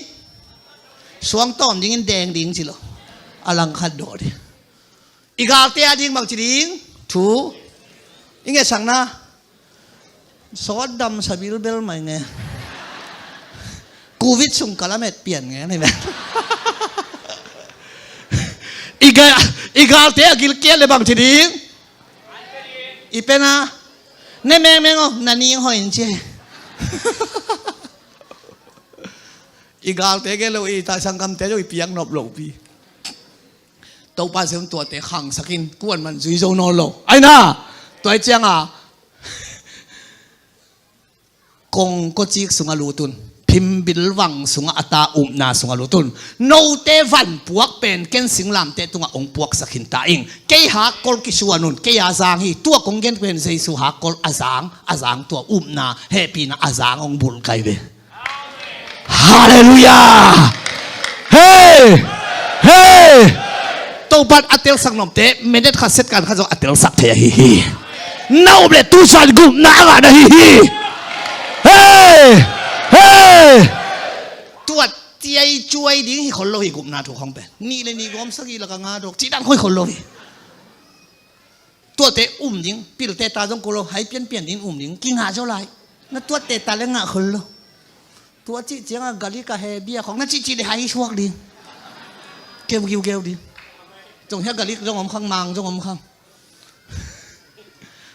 Suang tawm dingin deng ding ci lo. A lang khat dawh ding. I galte a ding bangci ding? Thu. I ngetsak na. Sawt dam sa bilbel mai nge. Covid sung kalamet pian nge ni me. I ga, i galte a gilkial le bangci ding? I pena. Ne mengmeng o, na ning hoin cie. I galte gel lo, i ta sanggamte zo i piak nop lo pi. Topa Jesu tuate khangsakin kuan man zui zo nawn lo. Ai na, tua i cianga kongkocik sungah lutun, phimbilvang sungah a ta upna sungah lutun. Note van puak pen ken singlamte tungah ong puaksak hin ta ing. Kei hakkol kisuan un, kei a zang hi. Tua kong gen pen Jesu hakkol a zang, a zang tua upna, hehpihna a zang ong bulkai ve. Halleluiah. Hei! Hei! Topan a telsak nopte minute khat second khat zong a telsak thei ahi hi. Na up le tusan gupna a ngah na hi hi. Hei! Hei! Tua tiai cuai ding hi khol lo hi gupna thu khong pen. Nih le nih gawm sagih laka nga dok ci dang khoi khol lo hi. Tuate um ding, pilte ta zong ko lo, hai pianpian ding um ding, kingah zo lai. Na tuate ta le ngah khol lo. Tua cih cianga gali ka he bia khong na cihcih le hai suak ding. Keu giugeu ding. Zong hia gali zong om khang, mang zong om khang.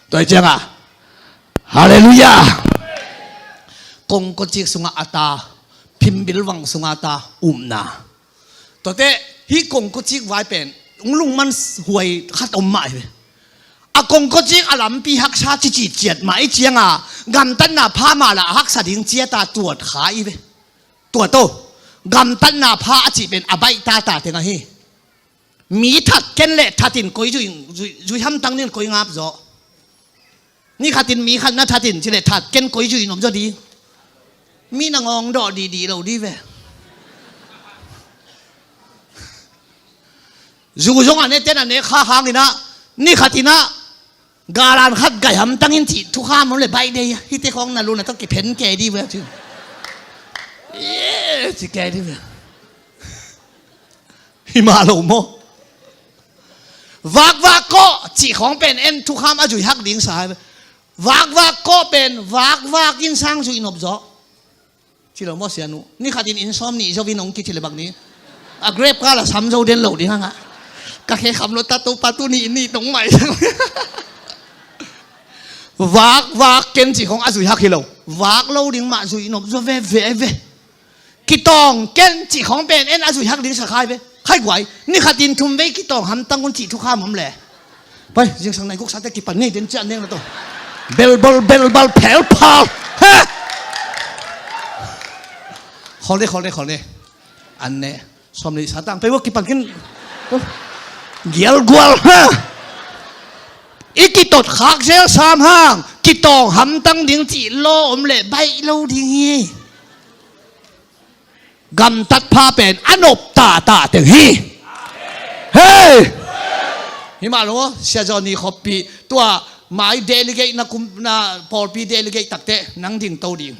Tua cianga Halleluiah. Kongkocik sungah a ta, phimbilvang sungah a ta upna. Tuate hih kongkocik vai pen ung lungman huai khat om mah hi ve. A kongkocik a lampi haksa cici ciat mah i cianga gamtatna pha mah lah a haksa ding ciata tuat kha i ve. Tuat o. Gamtatna pha a cih pen a baih tata teng ahi. Mi that ken le thatin koi zui, zui, zui hamtang ding koi ngap zaw. Ni khatin mi khat na thatin ci le that ken koi zui nop zaw di. Mi na ngawng dawh dihdih lo di ve. Zu zong a ne ten a ne kha hangin ah ni khatin ah galan khat gai hamtangin cih thukham om le baih dei a hite khawng na lu na tawh kiphen kei di ve ci. Ci kei di ve. Hi mah lo maw? Vakvak kawh cih khawng pen en thukham a zui hak ding sa hai ve. Vakvak kawh pen vakvak in sang zui nop zaw. Ci lo maw sianu? Ni khatin inn sawm nih zo in hong kici le bang ni. A grep kal a sam zo den lo ding hangah. Ka khe kham lo ta Topa tuni inn nih tong mai. Vakvak ken cih khawng a zui hak hi lo. Vak lo ding mah zui nop zaw veve ve. Kitawng ken cih khawng pen en a zui hak ding sa khai ve. Khai guai, ni khatin thum vei kitawng hamtang un cih thukham om le. Pai, zingsang nai guk sate kipan ngei den ciah neng na to. Belbal, belbal, phelphal. He! Khol ne, khol ne, khol ne. An ne. Sawm nih sa tang. Pai vua kipan kin. Gial gual, ha! I kitot khak zel sam hang. Kitawng hamtang ding cih lo om le baih lo ding hi. Gamtat pha pen a nop tata teng hi. Hei! Hi mah lo, Sia Johnny Khoppi tua mai delegate na kum na pawlpi delegate takte nang ding to ding.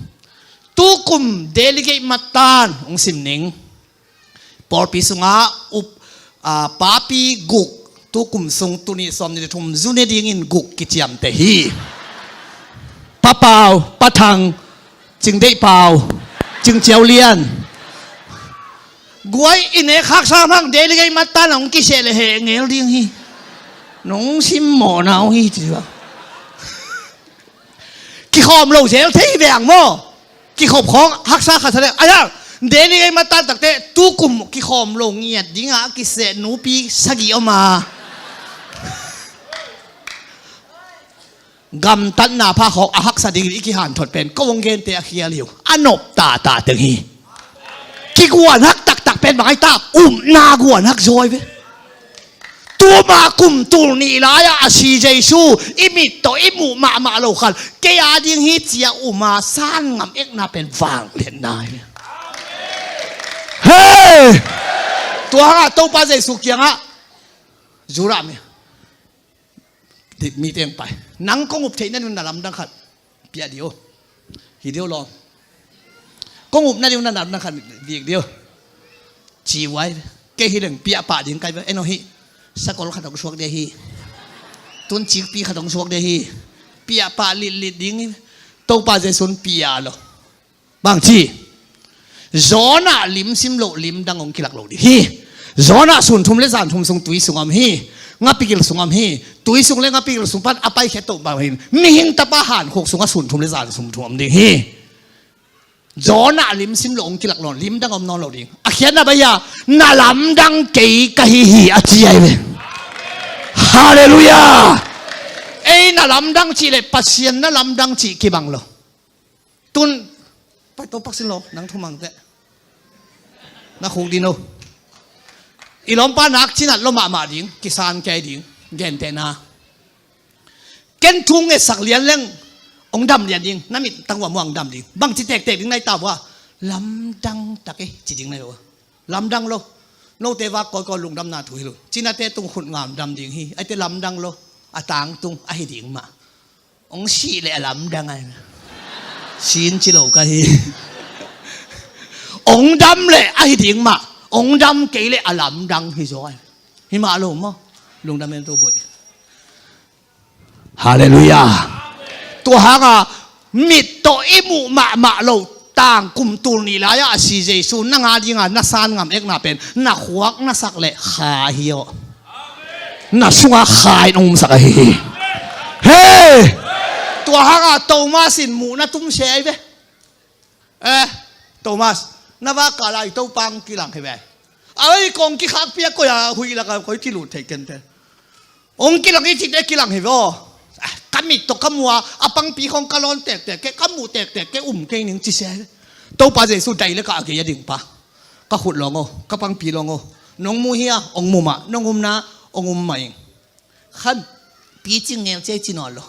Tukum delegate matan hong sim ning. Pawlpi sungah up, a, papi guk tukum sung tuni sawm ni le thum zu ne dingin guk kiciamteh hi. Pa Pau, Pa Thang, Cing Deih Pau, Cing Ciau Lian. Guai i nek khak sam hang delegate matan hong kiseh le heh ngel ding hi. Nong simmawhna uh hi ci va. Kikhawm lo zel thei hi veng maw? Kikhop khawng haksa khat sa le. Ai hang, delegate matan takte tukum kikhawm lo ngiat dingah kiseh nupi sagih om a. Gamtatna pha khawng a haksa dingin i kihanthot pen ko hong gente a khial hi uh. A nop tata teng hi. Kiguan hak taktak pen bang ai ta, upna guan hak zawi ve. Tuma kum tul nih lai-ah a si Jesu i mit tawh i muh mahmah lo khan kei a ding hi cia uma san ngam ekna pen vangliatna hi. Hei! Tua hangah Topa Jesu kiangah Judah mi, Mite hong pai. Nang kong up theih nading un na lamdang khat piak dih o. Hi dih o lawm. Kong up nading un na lamdang khat piak dih o. Ci uh ai. Kei hi leng piak pah ding kai ve. En aw hi. Sakol khat hong suak dih hi. Tun cikpi khat hong suak dih hi. Piak pah litlit ding hi. Topa Jesu in piak lo. Bang ci? Jonah lim sim loh lim dang hong kilak lo ding hi. Jonah sun thum le zan thum sung tui sung om hi. Ngapigil sung om hi. Tui sung le ngapigil sung pan a paikhia toh bang hi. Mihing tapa hankhuk sungah sun thum le zan thum thum om ding hi. Jonah lim sim loh hong kilak lo, lim dang om nawn lo ding. A khiatna bang hiam? Na lamdang kei ka hi hi a ci ai ve. Halleluiah. Ei na lamdang cih le Pasian na lamdang cih kibang lo. Tun, pai to pak sin lo, nang thumang teh. Na khuk ding lo. I lawmpa nak cinat lo mahmah ding, kisan kei ding, gentehna. Ken thu ngetsak lian leng, hong dam lian ding, na mit tang uh a muang dam ding. Bangci tektek ding na hi ta uh a, lamdang tak e, ci ding na hi uh a. Lamdang lo. Note vak kawikawi lungdamna thu hi lo. Cinate tung khut ngam dam ding hi, aite lamdang lo. A tangtung, ahi ding mah. Hong sih leh a lamdang ai. Sin ci lo ka hi. Hong dam leh ahi ding mah. Hong dam kei leh a lamdang hi zaw ai. Hi mah lo maw. Lungdam en tu boih. Halleluiah. Tua hanga mit tawh i muh mahmah lo tangkum tul nih lai-ah a si Jesu nang a dinga na san ngam ekna pen na khuak na sak leh kha hi aw. Na sunga kha in hong umsak ahi hi. Hei! Tua hanga Thomas in muhna tum se ai ve. Eh, Thomas, na vak kal a i Topa hong kilang hi ve. Ai, kong kikhakpih a koi a huih lak a koi kilut thei kei te. Hong kilang i cite kilang hi ve aw. Ah, ka mit tawh ka mu a, a pangpi khawng ka lawn tektek kei, ka mu tektek kei, um kei ning ci se. Topa Jesu dai le ka a gei a ding pa. Ka khut lawng aw, ka pangpi lawng aw. Nong mu hi a, hong mu mah, nong um na, hong um mah ing. Khan picing ngel cia i ci nawn lo.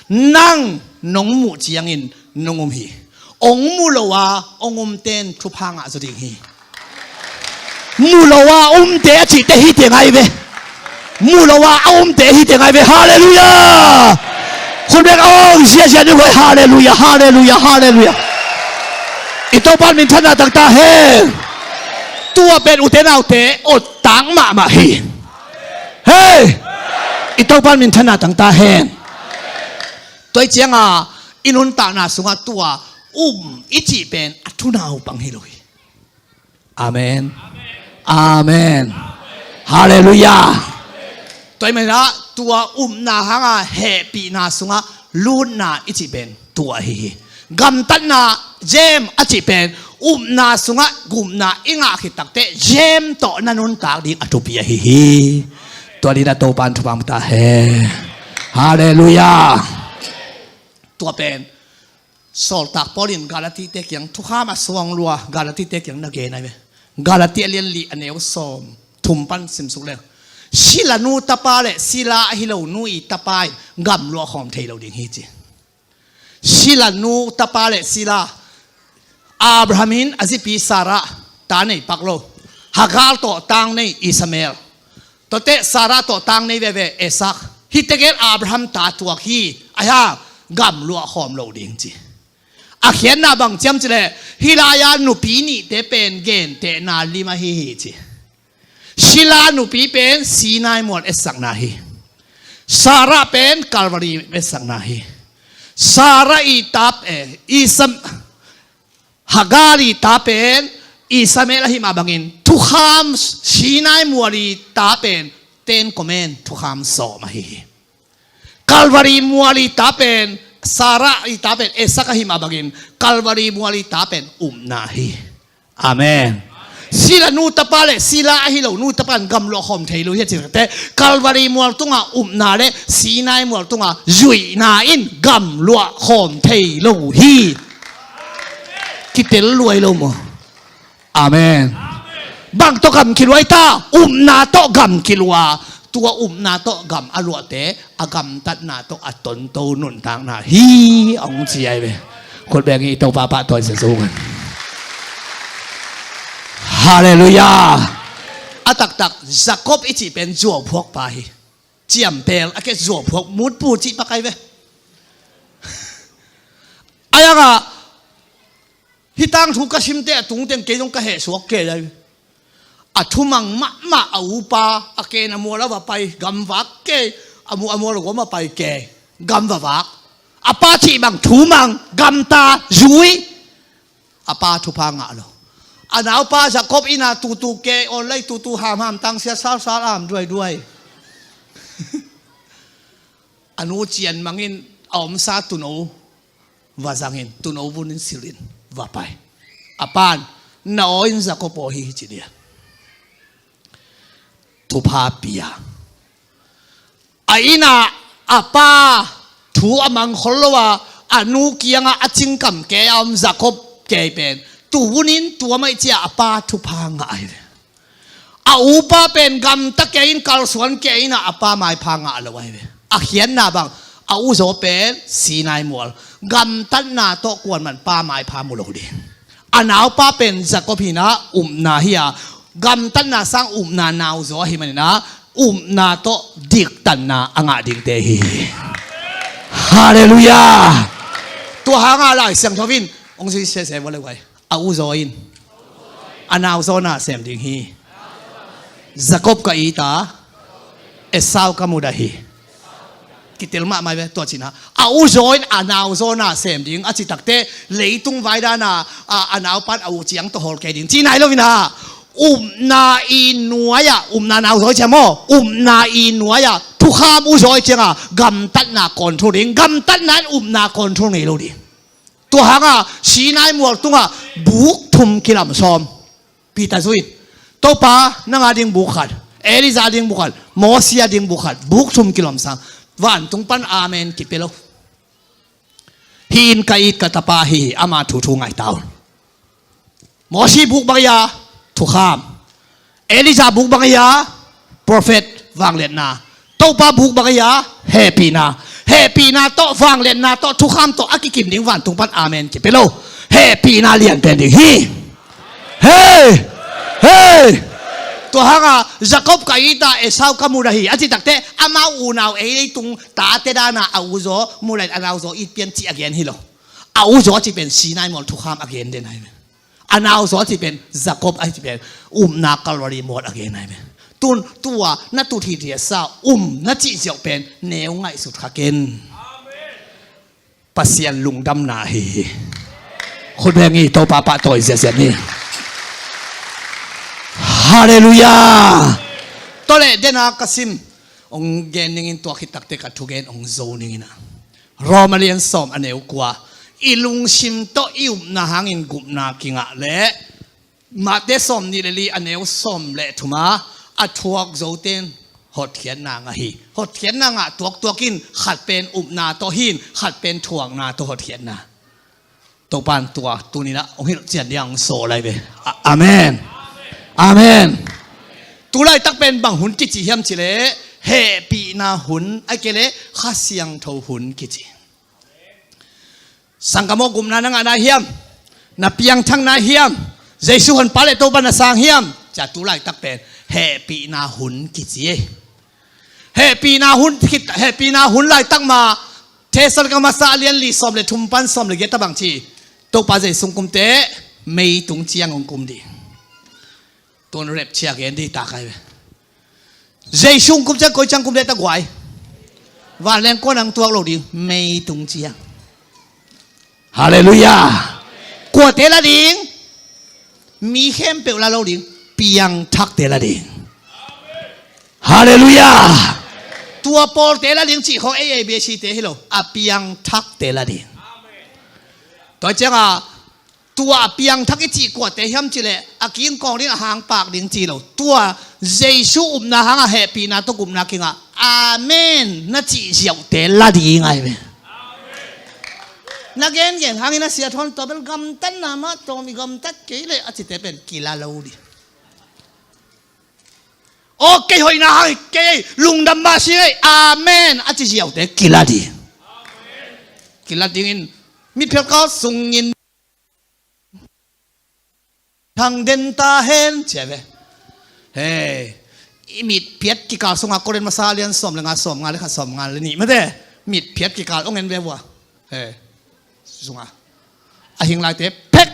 Nang nong muh ciangin nong um hi. Hong mu lo a hong umte in thupha ngah zaw ding hi. Mu lo a umte a cihte hi teng ai ve. Mu lo a a umte hi teng ai ve. Halleluiah. Khut beng a hong ziazia ni huai. Halleluiah, halleluiah, halleluiah. I Topa minthanna tangta hen. Tua pen ute naute awt tang mahmah hi. Hei! I Topa minthanna tangta hen. Tua i cianga i nuntakna sungah tua um i cih pen a thunau pang hi lo hi. Amen. Amen. Halleluiah. Tua i menah tua upna hanga hehpihna sungah lutna i cih pen tua ahi hi. Gamtatna, zem a cih pen upna sungah gupna i ngah khit takteh zem tawh na nuntak ding a thupi ahi hi. Tua dina Topa in thupha ta hen. Halleluiah. Tua pen Sawltak Paul in Galatite kiang thukham a suang lua Galatite kiang na gen ai ve. Galati a lian li a neu sawm thum pan simsuk leng. Sila nu tapa le sila ahi lo nu i tapa in gamluah khawm thei lo ding hi ci. Sila nu tapa le sila Abraham in a zipi Sarah ta nei pak lo. Hagar tawh tang nei Ismael. Tuate Sarah tawh tang nei veve Isaac. Hihte gel Abraham ta tuak hi. Ahi hang gamluah khawm lo ding ci. A khiatna bang ciam cileh hih lai-a nupi nihte pen gentehna lim ahi hi ci. Sila nupi pen Sinai mual etsakna hi. Sarah pen Calvary etsakna hi. Sarah i tap eh, Isam Hagar i ta pen Ismael ahi mah bangin thukham Sinai mual i ta pen Ten Command thukham sawm ahi hi. Calvary mual i ta pen Sarah i ta pen Isaac ahi mah bangin Calvary mual i ta pen upna hi. Amen. Sila nu tapa le sila ahi lo nu tapa in gamluah khawm thei lo hi a cihte Calvary mual tunga upna le Sinai mual tunga zuihna in gamluah khawm thei lo hi. Kitel luai lo maw? Amen. Bang tawh gam kilua i ta, upna tawh gam kilua. Tua upna tawh gam a luahte a gamtatna tawh a tonto nuntakna hi hong ci ai ve. Khut beng i Topa pahtawi sia zong. Halleluiah. A taktak Jacob i cih pen zuauphuakpa hi. Ciampel a ke zuaphuak mutpu cih pakai ve. Ayangah hih tangthu ka simte a tungteng kei zong ka hehsuak kei lai. A thumang mahmah a upa a ken a mual a va pai gamvak kei, a mu a mual a guam a pai kei gamvavak. A pa cih bang thumang gamta zui. A pa thupha ngah lo. A naupa Jacob ina tutu ke online tutu hamham tangsia salsal am duaiduai. A nu cian mangin a omsa tuno va zangin tuno vunin silhin va pai. A pan na aw in Jacob aw hi ci dia. Thupha pia. A ina a pa thu a mangkhol lo a a nu kianga a cingkam kei a om Jacob kei pen tuvunin tua maih cia a pa thupha ngah ahi ve. A upa pen gamta kei in kalsuan kei ina a pa maipha ngah lo ahi ve. A khiatna bang a uzaw pen Sinai mual gamtatna tawh kuanman pa maipha mu lo ding. A naupa pen Jacob hina upna hi a gamtatna sang upna nauzaw ahi manina upna tawh diktanna a ngah dingte hi. Halleluiah. Tua hanga Lai Siangtho in hong zui sese vua le guai. A uzaw in a nauzaw na sem ding hi. Jacob ka it a Esau ka mudah hi. Kitel mahmah ve tua cina a uzaw in a nauzaw na sem ding a citakte leitung vaidana a naupan a u ciang tawh hawl kei ding ci nai loina upna i nuai-ah upna nauzaw i ciang maw upna i nuai-ah thukham uzaw i cianga gamtatna control ding gamtatna in upna control ngei lo ding. Tua hanga Sinai mual tunga buk thum kilam sawm. Peter zui in Topa nanga ding buk khat, Elijah ding buk khat, Mosi a ding buk khat buk thum kilawmsang. Vantung pan amen kipia lo. Hi in ka it ka tapa hi hi ama thuthu ngaita un. Mosi buk bang hi a thukham. Elijah buk bang hi a prophet vangliatna. Topa buk bang hi a hehpihna. Hehpihna tawh vangliatna tawh thukham tawh a kikim ding vantung pan amen kipia lo. Hehpihna lianpen ding hi. Hei! Hei! Tua hanga Jacob ka it a Esau ka mudah hi a citakte amau unau ei leitung tate dana a uzaw mudah in a nauzaw it pian cih a gen hi lo. A uzaw a cih pen Sinai mual thukham a gen den ahi. A nauzaw a cih pen Jacob a cih pen upna Calvary mual a gen ahi. Tun tua na tut hi dia sa um na cih ziau pen neu ngaihsut kha ken. Pasian lungdamna hi hi. Khut beng hi Topa pahtawi ziaziat ni. Halleluiah. Tawleh dena ka sim hong gen ningin tua khit takte ka thugen hong zo ningin a Roma lian sawm a neu kua. I lungsim tawh i upna hangin gupna kingah leh Mate sawm nih le li a neu sawm le thuma a thuak zoten hotkhiatna ngah hi. Hotkhiatna ngah tuaktuak in khat pen upna tawh hin khat pen thuakna tawh hotkhiatna. Topan tua tuninah hong hilh cian diang hong sawl lai ve. Amen. Amen. Tulaitak pen bang hun kici hiam cileh hehpihna hun a kei leh Kha Siangtho hun kici. Sangkam aw gupna na ngah nai hiam? Na piangthak nai hiam? Jesu honpa le Topa na sang hiam? Cia tulaitak pen hehpihna hun kici. Hehpihna hun khit hehpihna hun laitak ma Thessalonika masa a lian li sawm le thum pan sawm le giat a bang ci. Topa Jesu hong kumte mei tung ciang hong kum dih. Tuan rapture gen dih ta kai ve. Jesu hong kum ciang koi ciang kum dih ta guai. Vanleng kuan ang tuak lo ding mei tung ciang. Halleluiah. Kuate la ding? Mi khempeuh la lo ding. Piangthakte la ding. Halleluiah. Tua pawlte la ding cih khawng ei ei biasite hi lo a piangthakte la ding. Tua cianga tua a piangthak i cih kuate hiam cileh a kingkawng ding a hangpak ding ci lo. Tua Jesu upna hanga hehpihna tawh gupna kingah amen na cih ziauhte la ding ahi ve. Na gengen hangin a sia thawn tua bel gamtatna mah tawm i gamtat kei leh a cite pen kila lo dih. Aw kei hoihna hang kei lungdam mah si ei amen a ci ziauhte kila dih. Kila dingin mitphelkal sungin thang den ta hen cia ve. Hei I mitphiat kikal sungah Korin masa lian sawm le nga, sawm nga le khat, sawm nga le nih mate. Mitphiat kikal ong en ve vua. Eh, sungah a hing laite phek,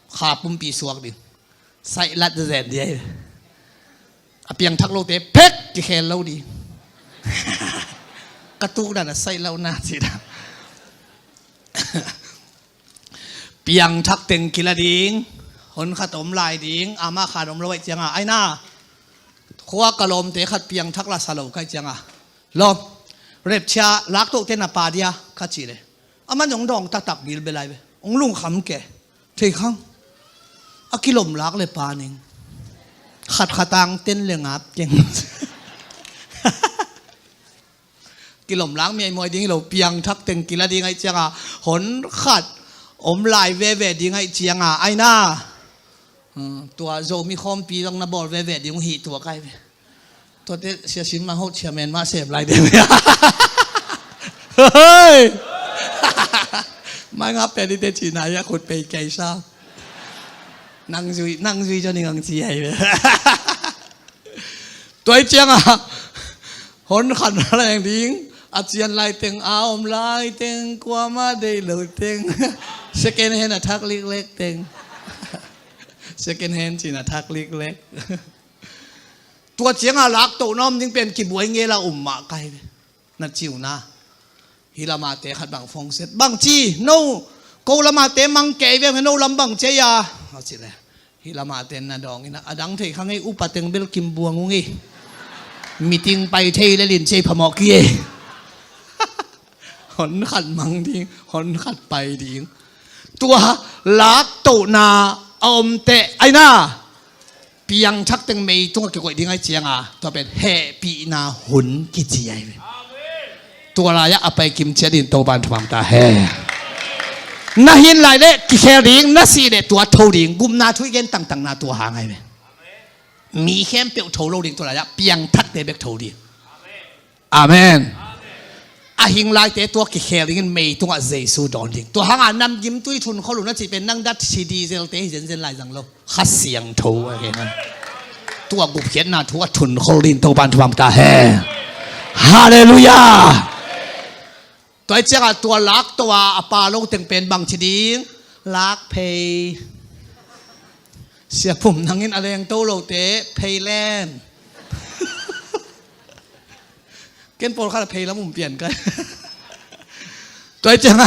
kha pumpi suak ding. Saihlat zen ding ahi. A piangthak lote phek, kikhel lo ding. Ka tukna na saih lo na ci dan. Piangthak teng kila ding, hun khat om lai ding, ama khan om lo aih cianga, aina. Khua ka lawmte khat piangthak la sa lo kai cianga. Lawm, repchia laktohte na pa dia, ka ci le. Aman zong dawng taktak bilbel lai ve. Ong lungkham ke. Thei khang. A kilom lak le pa ning. Khat khat ang ten le ngap keng. Kilom lang miaimuai ding hi lo, piangthak teng kila ding aih cianga, hon khat om lai veve ding aih cianga, aina. Hmm, tua Zomi khawmpi zong na bawl veve ding hi tua kai ve. Tuate siasim mah ho chairman mah sem lai ding. Hei! Mai nga pen i te cina ya khut pei kei sa. Nang zui, nang zui cho ning ang ci hai ve. Tua aih cianga, hon khan leng ding, a cian lai teng, a om lai teng, kuama dei lo teng. Second hand a thak liklek teng. Second hand cin a thak liklek. Tua cianga laktoh na om ding pen kibuai ngela um mah kai ve. Na ciuna. Hi lamate khat bang fongset. Bang ci, no, ko lamate mang kei ve, no lam bang ci a. Hi lamate na dawng ina, a dang thei kha ngei upa teng bel kim buang ung i. Meeting pai thei le lin ci ei phamawh ki e. Hon khat mang ding, hon khat pai ding. Tua laktohna a om teh, aina. Piangthak teng mei tungah kikoih ding aih cianga, tua pen hehpihna hun kici aih ve. Tua lai-ah a pai kim ciat in Topan thupha ta he. Na hin lai leh kikhel ding, na sih leh tua tho ding, gupna thu i gen tangtangna tua hang aih ve. Mi khempeuh tho lo ding, tua lai-ah piangthakte bek tho ding. Amen. A hing laite tua kikhel dingin mei tungah Jesu dawn ding. Tua hanga namgimtui thunkhol un a cih pen nang dat si diesel te hi zenzen lai zang lo. Kha Siangtho a gen a. Tua gupkhiatna thu a thunkhol ding Topan thupha ta he. Halleluiah. Tua aih cianga tua laktoh a a pa lo teng pen bang ci ding. Lak phei. Siapum nangin a lengto lote phei len. Ken pawlkhat a phei lam um pian kai. Tua aih cianga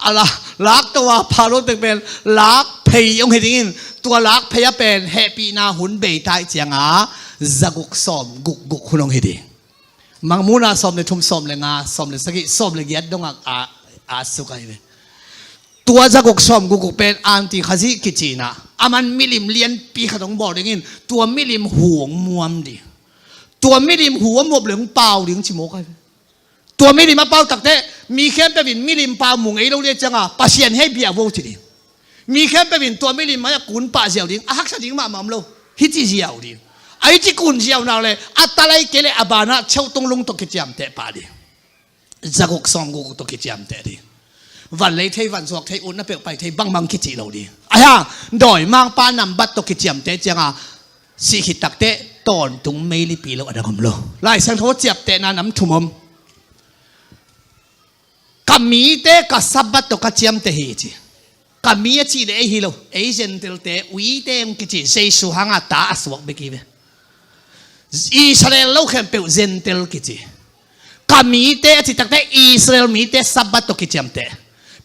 a la, laktoh a pa lo teng pen lak phei ong hi dingin, tua lak phei a pen hehpihna hun bei ta aih cianga zaguk sawm gukguk hun ong hi ding. Mangmuhna sawm le thum, sawm le nga, sawm le sagih, sawm le giat dongah a, a suk aih ve. Tua zaguk sawm gukguk pen anti khazih kicina. Aman milim lianpi khat ong bawl dingin tua milim hu ong muam ding. Tua milim hu a muap le ong pau ding ci mawk aih ve. Tua milim a pau takteh mi khempeuh in milim pau mu ngei lo le cianga Pasian hei bia vo ci ding. Mi khempeuh in tua milim a kun pah ziau ding, a haksa ding mahmah om lo. Hici ziau ding. A hici kun ziau nak le a talai kei le a banah cheutung lung tawh kiciamteh pah ding. Zaguk sawm gukguk tawh kiciamteh ding. Van lei thei, van zuak thei, utna peuh pai thei bangbang kici lo ding. Ahi hang dawimangpa nambat tawh kiciamteh cianga sih khit takteh tawntung meilipi lo a dang om lo. Lai Siangtho ciaptehna nam thum om. Ka mite ka Sabbath tawh ka ciamteh hi ci. Ka mi a cih le ei hi lo, ei Gentile-te, uite ong kici, Jesu hanga ta a suak bek hi ve. Israel lo khempeuh Gentile kici. Ka mite a cih takteh Israel mite Sabbath tawh kiciamteh.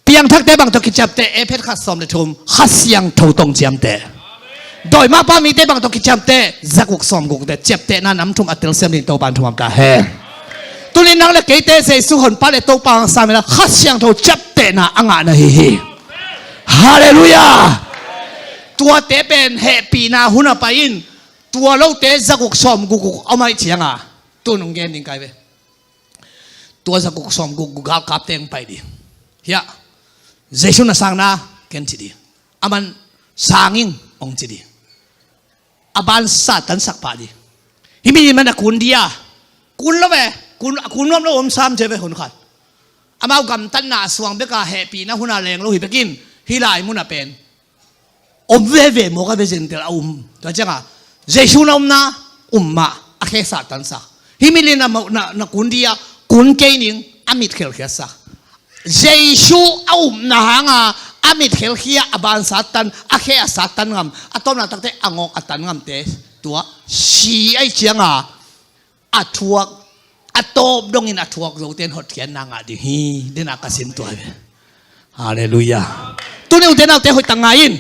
Piangthakte bang tawh kiciamteh, Efesa khat sawm le thum, Kha Siangtho tawh ong ciamteh. Dawimangpa mite bang tawh kiciamteh, zaguk sawm gukguk teh, ciaptehna nam thum a telsiam ding Topan thupha ta he. Tuni nang le keite Jesu honpa le Topa hong sam inla Kha Siangtho ciaptehna a ngahna hi hi. Halleluiah. Tuate pen hehpihna hun a pai in, tua lote zaguk sawm gukguk om aih cianga tun ong gen ding kai ve. Tua zaguk sawm gukguk galkapte ong pai ding. Hiah, Jesu na sang na, ken ci ding. Aman sang ing ong ci ding. A ban Satan sak pah ding. Hih mi man a kun dia. Kun lo ve. Kun, a kun nuam lo om sam ci ve hun khat. Amau gamtatna a suang beka hehpihna huna leng lo hi bekin, hih lai muna pen om veve mawk a ve, Gentile a um. Tua cianga Jesu na omna um mah, a khe Satan sa. Hih milim na, na, na kun ding a, kun kei ning, a mit khelkhiat sa. Jesu a upna hanga a mit khelkhia, a ban Satan, a khe a Satan ngam, a tawpna takte a ngawng a tan ngamte, tua si ahih cianga a thuak, a tawp dongin a thuak zote in hotkhiatna ngah ding hi, dena ka sin tua hi ve. Halleluiah. Tuni ute naute hoih tak ngai in.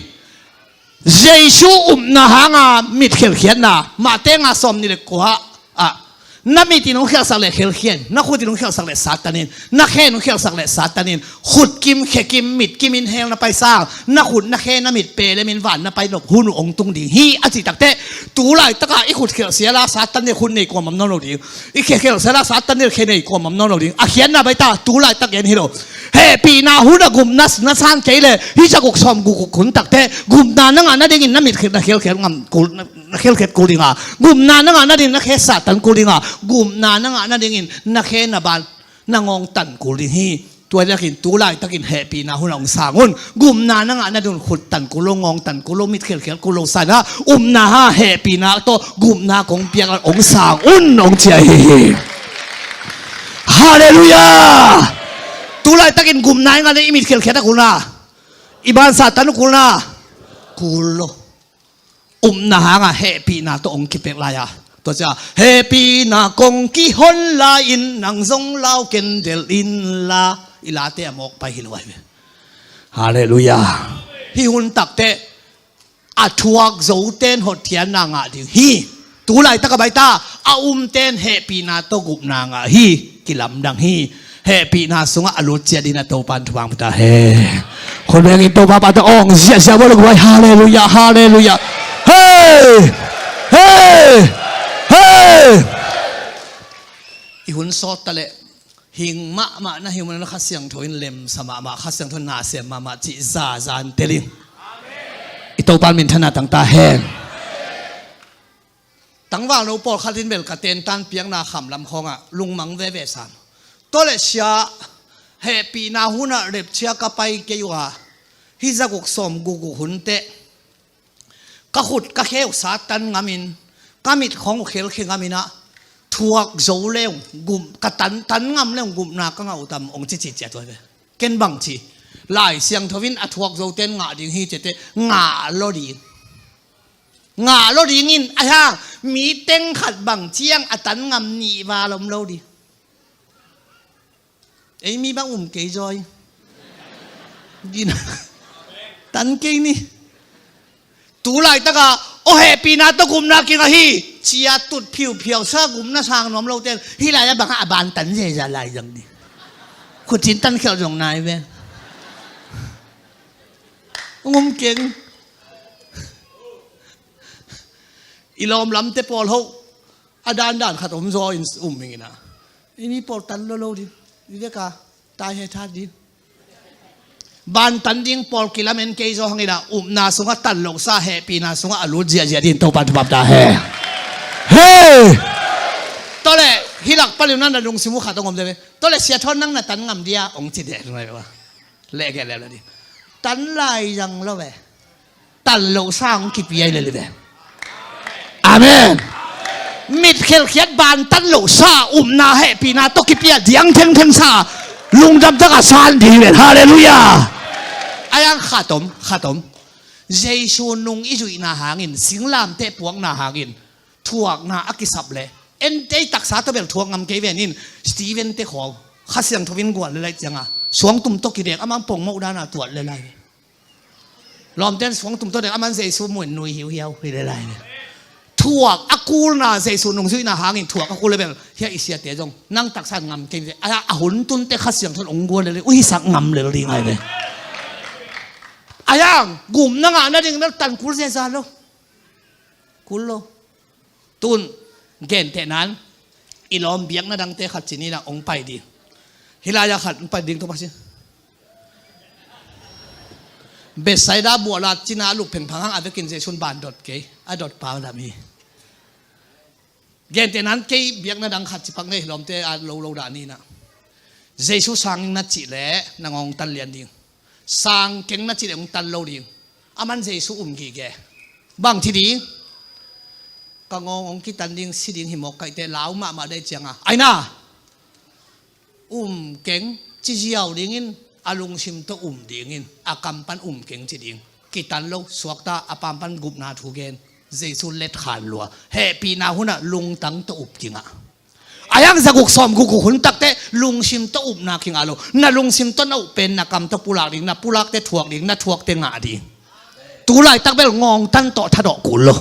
Jesu upna hanga mit khelkhiatna, Mate nga sawmnih le kua ah, na mit in hong khialhsak leh khelkhia in, na khut in hong khialhsak leh Satan in, na khe in hong khialhsak leh Satan in, khut kim, khe kim, mit kim in hell na pai sang, na khut, na khe, na mit pelem in van na pai nop hun uh hong tung ding hi, a cih takte, tu laitaka i khut khialh siala Satan in khut nei kuamah om nawn lo ding, i khe khialh siala Satan in khe nei kuamah om nawn lo ding, a khiatna baita, tu laitak gen hi lo. Hehpihna hun a gupna na san kei leh, hih zaguk sawmguk hun takte, gupna na ngah nadingin na mit khialh, na khialhkhiat ngam kul, na khialhkhiat kul ding a, gupna na ngah nadingin na khe Satan kul ding a, gupna na ngah nadingin na khe na ban, na ngawng tan kul ding hi. Tua hi takin tu laitakin hehpihna hun a hong sang un. Gupna na ngah nadingin khut tan kul lo, ngawng tan kul lo, mit khialhkhiat kul lo, sana upna hanga hehpihna tawh gupna kong piak a hong sang un, hong ci ahi hi. Halleluiah. Tu laitakin gupna i ngah leh i mit khialhkhiat a kulna, i ban Satan a kulna, kul lo. Upna hanga hehpihna tawh hong kipek lai a, tua cia, hehpihna kong kihon lai-in nang zong lau ken delh inla, i late a mawk pai hi lo ahi ve. Halleluiah. Hih hun takte a thuak zote in hotkhiatna ngah ding hi. Tu laitak a baita, a umte in hehpihna tawh gupna ngah hi. Kilamdang hi. Hehpihna sungah a lut ciat dingin Topa'n thupha hong pia ta hen. Khut bengin Topa pahtawi ong ziahziah bawl lo guai. Halleluiah, halleluiah. Hei! Hei! Hei! I hun sawt ta leh hing mahmah na hi un, Kha Siangtho in lemsa mahmah, Kha Siangtho in na sem mahmah cih zaza in tel in. I Topa'n minthanna tang ta hen. Tangvalno pawlkhat in bel ka tentan piakna khamlam khawngah lungmang veve sam. Tua leh sia, hehpihna hunah rapture ka pai kei uh a, hih zaguk sawmguk guk hun teh ka khut ka khe uh Satan ngamin, ka mit khawng uh khelkhia ngamin ah, thuak zo le ung, gum, ka tan, tan ngam le ung gupna ka ngah uh tam, hong ci ci ciat uh ahi ve. Ken bang ci, Lai Siangtho in a thuak zote in ngah ding hi ci teh, ngah lo ding. Ngah lo ding in, ahi hang mi teng khat bang ciang a tan ngam nih val om lo ding. Ei mi bang um kei zaw. Gina. Tan kei ni. Tu laitaka, aw hehpihna tawh gupna kingah hi, cia tut phiuphiau sa, gupna sang nuam lote in, hih lai-ah bangah a ban tan zeza lai zang ni. Khut cin tan khialh zong nai ve. Ngum keng. I lawm lamte pawl hoh a dandan khat om zaw in um ing ina. I mi pawl tan lo lo ding. I veka tai he that ding. Ban tan ding pawl kilamen kei zaw hang ina, upna sungah tan lo sa, hehpihna sungah a lut ziahziah ding Topa thupha ta he. Hei! Tua leh hih lak panin na lungsim uh khat hong om deuh ve. Tua leh Sia Thawn nang na tan ngam dia hong ci deuh ngai ve ua. Leh kei leh lo ding. Tan lai zang lo ve. Tan lo sa hong kipia hi lel hi ve. Amen. Mit khelkhiat ban tan lo sa, upna hehpihna tawh kipia diang thengtheng sa, lungdam taka san ding hi ve. Halleluiah. Ahi hang khat om, khat om. Jesu nung i zuihna hangin, singlamteh puakna hangin, thuakna a kisap leh, en tei taksa tawh bel thuak ngam kei ven in, Stephen te khawng Kha Siangtho in guan le lai cianga, suangtum tawh kidek, amang pongmoh dana tuat le lai. Lawmten suangtum tawh dek, aman Jesu muin nui hiuhiau hi le lai. Thuak a kulna, Jesu nungzuihna hangin thuak a kul le bel, hia i siate zong nang taksa ngam kei ve. A, a hun tunte Kha Siangtho in hong guan le le, uhisak ngam le le ngai ve. Ahi hang gupna ngah nading bel tan kul zeza lo. Kul lo. Tun, gentehnan, i lawm biakna dangte khat cin ina hong pai ding. Hih lai-ah khat hong pai ding tawh pasi. Bethsaida buahla cina a lup phengphang hang a vekin Jesu in ban dot kei, a dot pau lam hi. Gentehnan kei biakna dang khat cipak nei, lawmte a lo lo dah ni ina. Jesu sang na cih leh na ngawng tan lian ding. Sang keng na cih leh hong tan lo ding. Aman Jesu um gige. Bang ci ding? Ka ngawng hong kitan ding, si ding hi mawk ka hih teh, lau mahmah deih cianga, aina, um keng, ci ziau dingin, a lungsim tawh um dingin, a kam pan um keng ci ding. Kitan lo, suakta, a paam pan gupna thu gen. Jesu letkhan lua. Hehpihna hunah lungtang tawh up kingah. A hiang zaguk sawmguk hun takteh lungsim tawh upna kingah lo. Na lungsim tawh na up pen na kam tawh pulak ding, na pulakte thuak ding, na thuakte ngah ding. Tu laitak bel ngawngtan tawh thadawh kul lo.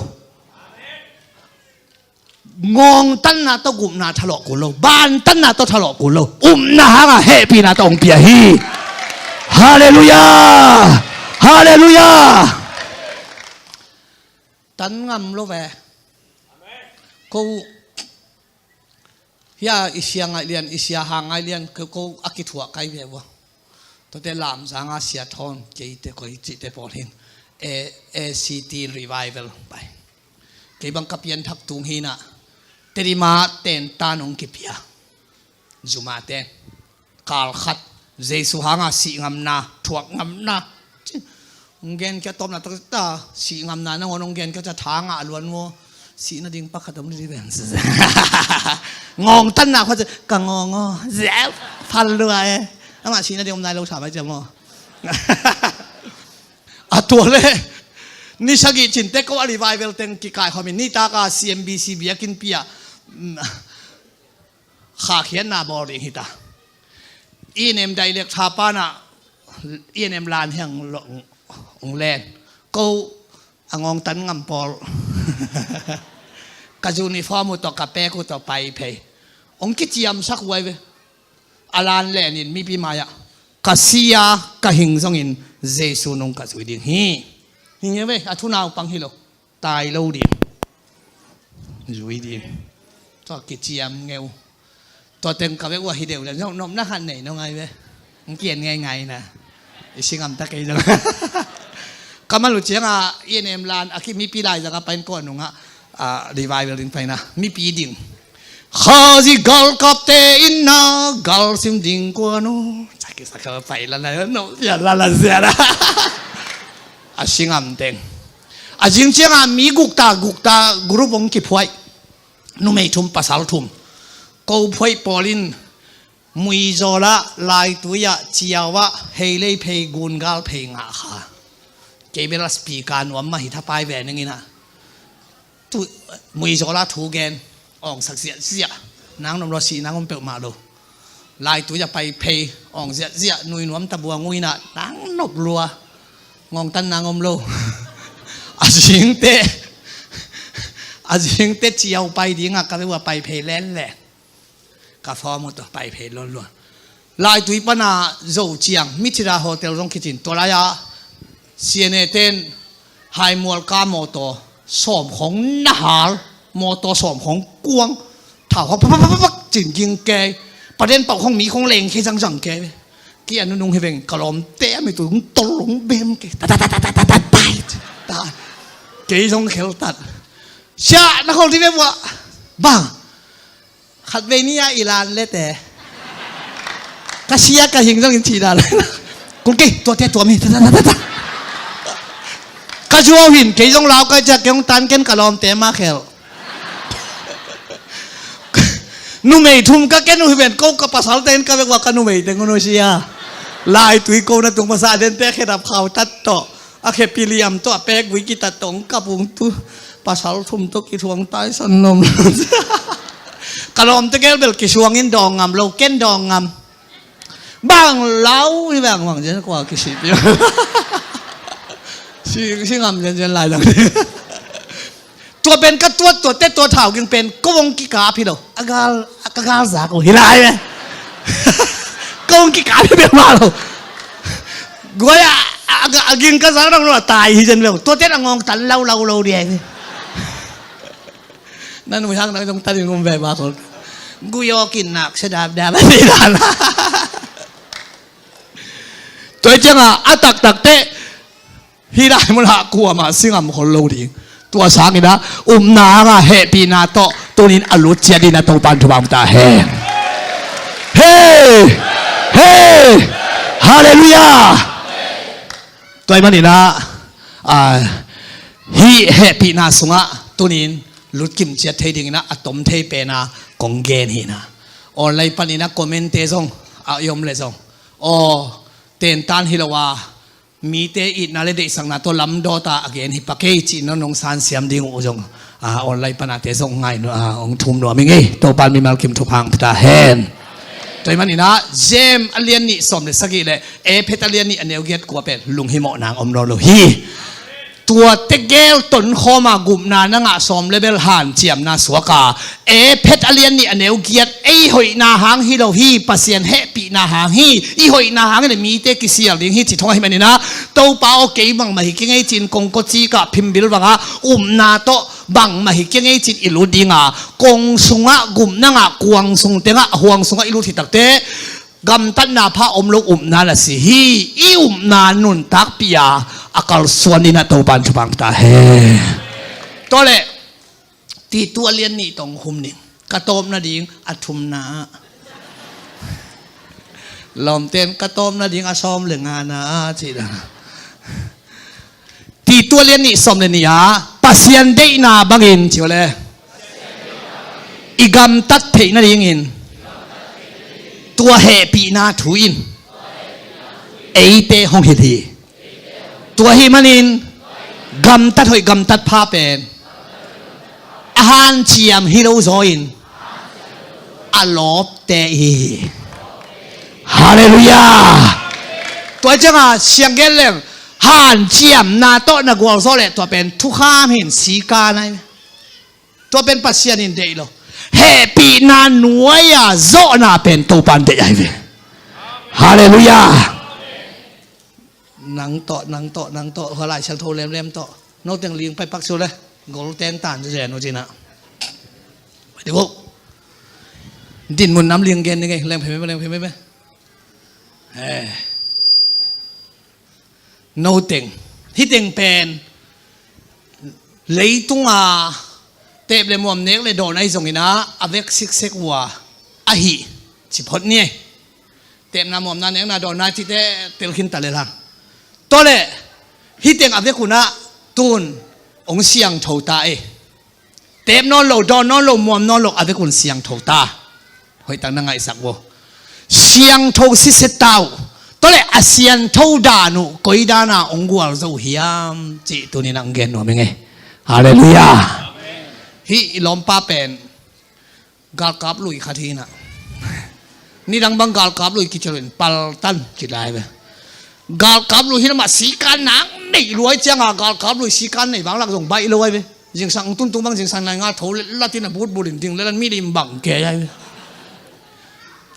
Ngawngtanna tawh gupna thadawh kul lo. Bantanna tawh thadawh kul lo. Upna hangah hehpihna tawh hong pia hi. Halleluiah. Halleluiah. Tan ngam lo ve. Ko uh, hia i sia ngaih lian, i sia hang ngaih lian, ko, ko a kithuah kai ve ua. Tuate lamzanga sia thawn, keite koi cihte pawl hin, A, A C T Revival pai. Kei bang ka pianthak tung hinah, Tedim ah tentan hong kipia. Zuma ten. Kal khat, Jesu hanga sih ngamna, thuak ngamna. Hong gen kia tawpna takta, sih ngamna nangawn hong gen kia ca tha ngah luan maw. Sih nading pakhat om dih ven. Ngawngtanna khua ca, ka ngawng aw. Zep, phal lua e. Amah sih nading om nai lo sa bai cia maw. A tua le. Ni sagih cinte ko a revival teng kikaikhawm in, nitaka C M B C biakinnpi ah, mm, khakhiatna bawl ding hita. E and M dialect thapanah E and M lan hiang lo, ong len. Ko a ngawngtan ngam pawl. Ka uniform uh tawh, ka pek uh tawh pai phei. Ong kiciamsak huai ve. A lan lenin mipi mai-ah, ka si a, ka hing zongin Jesu nung ka zui ding hi. Hi nge ve, a thunaupang hi lo. Tai lo ding. Zui ding. Tua kiciam ngeu. Tua teng ka vek ua hi deuh le, nopna khat nei no ngai ve. Ng kian ngaingai na. I si ngamta kei zong. Ka mal uh cianga, E and M lan, a ki mipi lai zanga pain ko nunga, a, revival ding paina. Mipi ding. Khazih galkapte inna galsim ding kuan uh. Caki saka pai lala no, ya lala ziara. A si ngam teng. A zing cianga mi gukta, gukta group hong kiphuaih. Numei thum, pasal thum. Ko phuaih pawlin muizawlah, laitui ah, ciau ah, heilei phei, gungal phei ngah kha. Kei bel a speaker nuam mah hi thapai ve ning inah. Tu, muizawlah thu gen, awngsak ziahziah. Nang nom lo, sih nang om peuhmah lo. Laitui a pai phei, awng ziahziah, nui nuam tabuang uh inah, nang nop lua. Ngawngtan nang om lo. A zingte, a zingte ciau pai dingah ka veu a pai phei lenlen. Ka form uh tawh pai phei luanluan. Laitui pana Zo ciang, Mithira Hotel zong kicin, tua lai-a C N A ten haimual ka mawtaw sawm khong nahal, mawtaw sawm khong kuang, thau khong pak pak pak pak cin ging kei. Paden pauh khong mi khong leng kei zangzang kei. Ki a nunung hi veng, ka lawmte a mi tu hong tol hong bem kei. Ta ta ta ta ta ta ta ta. Kei zong kheltat. Sia na khol ti ve bua. Bang. Khat vei ni a i lan lete. Ka sia ka hing zongin thina lai. Kung kei, tuate tuam hi. Ta, ta, ta, ta, ta. Ka zuau hin, kei zong lau kai ciak, kei hong tan ken ka lawmte ma khel. Numei thum ka ken uh hi ven ko, ka pasal ten ka vek ua ka numei teng un uh sia. Laitui ko na tung masa den te khedap khau tat tawh. A khepi liam tawh, a pek vui kitat tawh, hong kap ung tu. Pasal thum tawh kithuang taisan nom. Ka lawmte gel bel kisuangin dawng ngam lo, ken dawng ngam. Bang lau hi bang bang zen kua kisip hi. Si, si ngam zen zen lai lang. Tua pen ka tuat, tuat te tua thau ging pen ko hong kikap hi lo. A gal, a ka gal zak uh hi lai ve. Ko hong kikap hi bek mah lo. Guai a, a, a, a ging ka zak dang lo a tai hi zen ve. Tua ten a ngawng tan lau lau lo dia hi. Nan ui hang nang zong tan in um ve mah khol. Gui awk in nak se dap dap a si dan. Tua hi cianga a taktak te. Hih lai munah kuamah si ngam khol lo ding. Tua sanginah upna hanga hehpihna tawh tunin a lut ciat dingin a Topan thupha ta hen. Hei! Hei! Halleluiah! Tua ahih maninah, ah, hih hehpihna sungah tunin lutkim ciat thei dingin ah a tom thei pen a kong gen hi na. Online panin ah comment-te zong a i om le zong, aw, tentan hi lo a, mite itna le deihsakna tawh lamdawta a gen hi pak ei cih nong sansiam ding uh zong, a, online panate zong ngai nuam, a, hong thum nuam ing ei. Topan mimal kim thupha hong pia ta hen. Tua ahih manin ah James a lian nih sawm le sagih le Efesa a lian nih a neu giat kua pen lunghimawhna hong om nawn lo hi. Tuate gel tonkhawm a gupna na ngah sawm le bel hanciamna suak a, Efesa a lian nih a neu giat, ei hoihna hang hi lo hi, Pasian hehpihna hang hi, i hoihna hangin mite kisial ding hi cih thong ahih manin ah, Topa aw, kei bangmah hi keng ei ci-in kongkocik ah phimbil bangah upna tawh bangmah hi keng ei ci-in i lut ding a, kong sungah gupna ngah, kuang sung tengah, huang sungah i lut hi takte, gamtatna pha om lo upna na si hi. I upna nuntakpih a, a kalsuan dingin ah Topan thupha hong pia ta hen. Tua leh Titu a lian nih tawh hong khum ning. Ka tawpna ding a thumna ah, lawmten ka tawpna ding a sawm le ngana ah cih dan. Titu a lian nih sawm le nih ah, Pasian deihna bangin, ci uh le, i gamtat theih nadingin tua hehpihna thu in eite hong hilh hi. Tua ahih manin gamtat hoih, gamtat pha pen a hanciam hi lo zaw in a lawpte i hi hi. Halleluiah. Tua ciangin sianggen leng hanciamna tawh na gualzawh leh tua pen thukham hi in, sikan ahi. Tua pen Pasian in deih lo. Hehpihna nuai-a zawhna pen Topan deih ahi ve. Halleluiah. Nang tawh, nang tawh, nang tawh, hua Lai Siangtho lemlem tawh, noteng ling pai pak su le, gol teng tan zen uh cin ah. Pai dih uh. Dinmun nam ling gen ni ngei, leng phe me, leng phe me. Eh. Noteng. Hih teng pen leitung a tep le muam, nek le dawn ahi zongin ah, a vek siksek uh a, ahi ci phot ni. Tepna, muamna, nekna, dawnna cihte tel khin ta lel hang. Tua leh hih teng a vek un ah tun hong siangtho ta ei. Tep nawn lo, dawn nawn lo, muam nawn lo, a vek un siangtho ta. Hoih tak na ngaihsak uh. Siangtho siset ta uh. Tua leh a siangtho dan uh koi dan a hong gualzo uh hiam cih tuni-in ah hong gen nuam ing ei. Halleluiah. Hih i lawmpa pen galkap lui khat hi in ah, nidang bang galkap lui kician lo in paltan kit lai ve. Galkap lui hi in ah, amah sikan nak neih lua ahih ciangin galkap lui sikan neih vanglak zong baih lo ahi ve. Zingsang hong tuntung bang zingsang nai nga tho letlat in a, bulbul in ding letlat, mi lim bang kei ahi ve.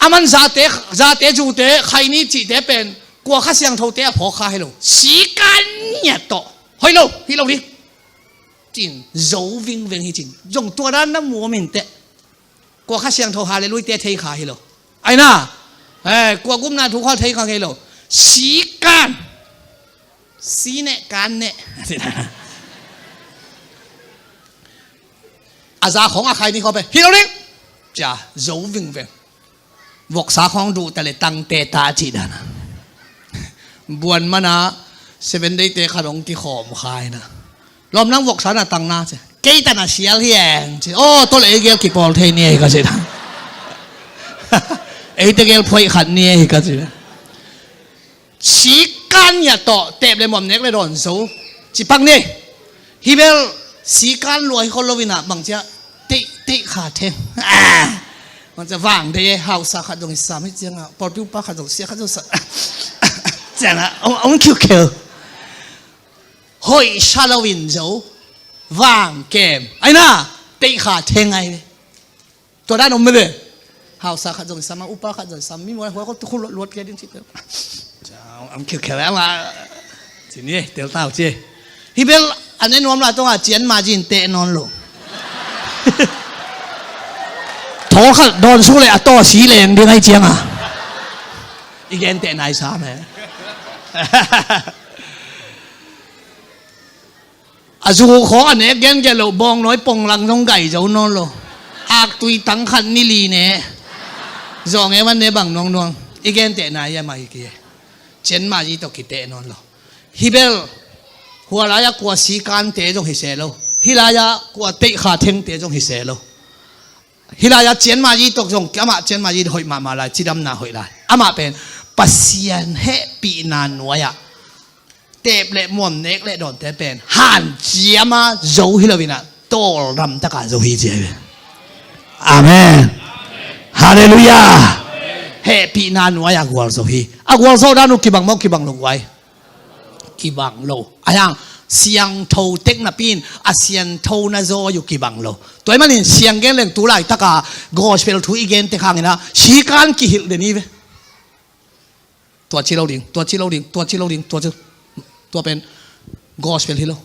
Aman zate, zate, zute, khaini cihte pen kua Kha Siangthote a phawk kha hi lo. Sikan ngiat tawh, hoih lo, hih lo ding, ci-in zo vingveng hi ci-in. Zong tua dan na mu om inteh. Kua Kha Siangtho Halleluiah-te thei kha hi lo. Ahi na, eh, kua gupna thu kha thei kha hi lo. Sikan. Si neh, kan neh. A za khawng a khaini khawng pen, hih lo ding, ci-a zo vingveng. Voksa khawng duh ta leh tangte ta cih dan a. Buan man a Seven Day-te khat hong kikhawm kha in ah, lawm, nang voksa na tang na, ci. Kei tan a sial hi eng, ci. Aw, tua leh ei gel kipawl thei ni ei, ka ci dan. Eite gel phuaih khat ni ei, ka ci dan. Sikan ngiat tawh tep le muam, nek le dawn zo, ci pak ni. Hih bel sikan lua hi khol lo in ah, bang ci a, teih, teih kha theng. Ah. Bang ci a, vang deih e, hausa khat zong i sam hi ciangin, pawlpi upa khat zong, sia khat zong sa, ciangin ah, hong, hong khiukheu. Hoih sa lo in zo, vang kem. Ahi na, teih kha theng ahi ve. Tua dan om mah ve. Hausa khat zong i sam a, upa khat zong i sam, mi mual hua ko tu khu luat, luat kei ding ci te. Ciang, hong khiukheu e, amah ci ni, tel ta uh ci. Hih bel a ne nuam lai tong a, cian ma zin teh nawn lo. Thawl khat dawn suk leh a taw si leng ding ahih ciangin, i genteh nai sam e. A zu khawng a nek gengen loh, bawngnawi ponglang zong gai zo nawn lo. Aktui tang khat ni li ne. Zawng e man ne bang nuangnuang. I genteh nai e, amah hi kei e. Cian ma zi tawh kiteh nawn lo. Hih bel hua lai-a kua sikante zong hi se lo. Hih lai-ah kua teihkha thengte zong hi se lo. Hih lai-ah Chiang Mai tawh zong, amah Chiang Mai hoih mahmah lai, cidamna hoih lai. Amah pen Pasian hehpihna nuai-ah teep le muam, nek le dawnte pen hanciam a zo hi lo in ah, tawldam takin zo hi ci hi ve. Amen. Halleluiah. Hehpihna nuai-ah gualzo hi. A gualzo dan uh kibang maw, kibang lo guai? Kibang lo. Ahi hang siangtho tek napi in a siangthona zaw uh kibang lo. Tua ahih manin siang gen leng tu laitak a gospel thu i gen tek hangin ah sikan kihilh den hi ve. Tua ci lo ding, tua ci lo ding, tua ci lo ding, tua ci, tua pen gospel hi lo.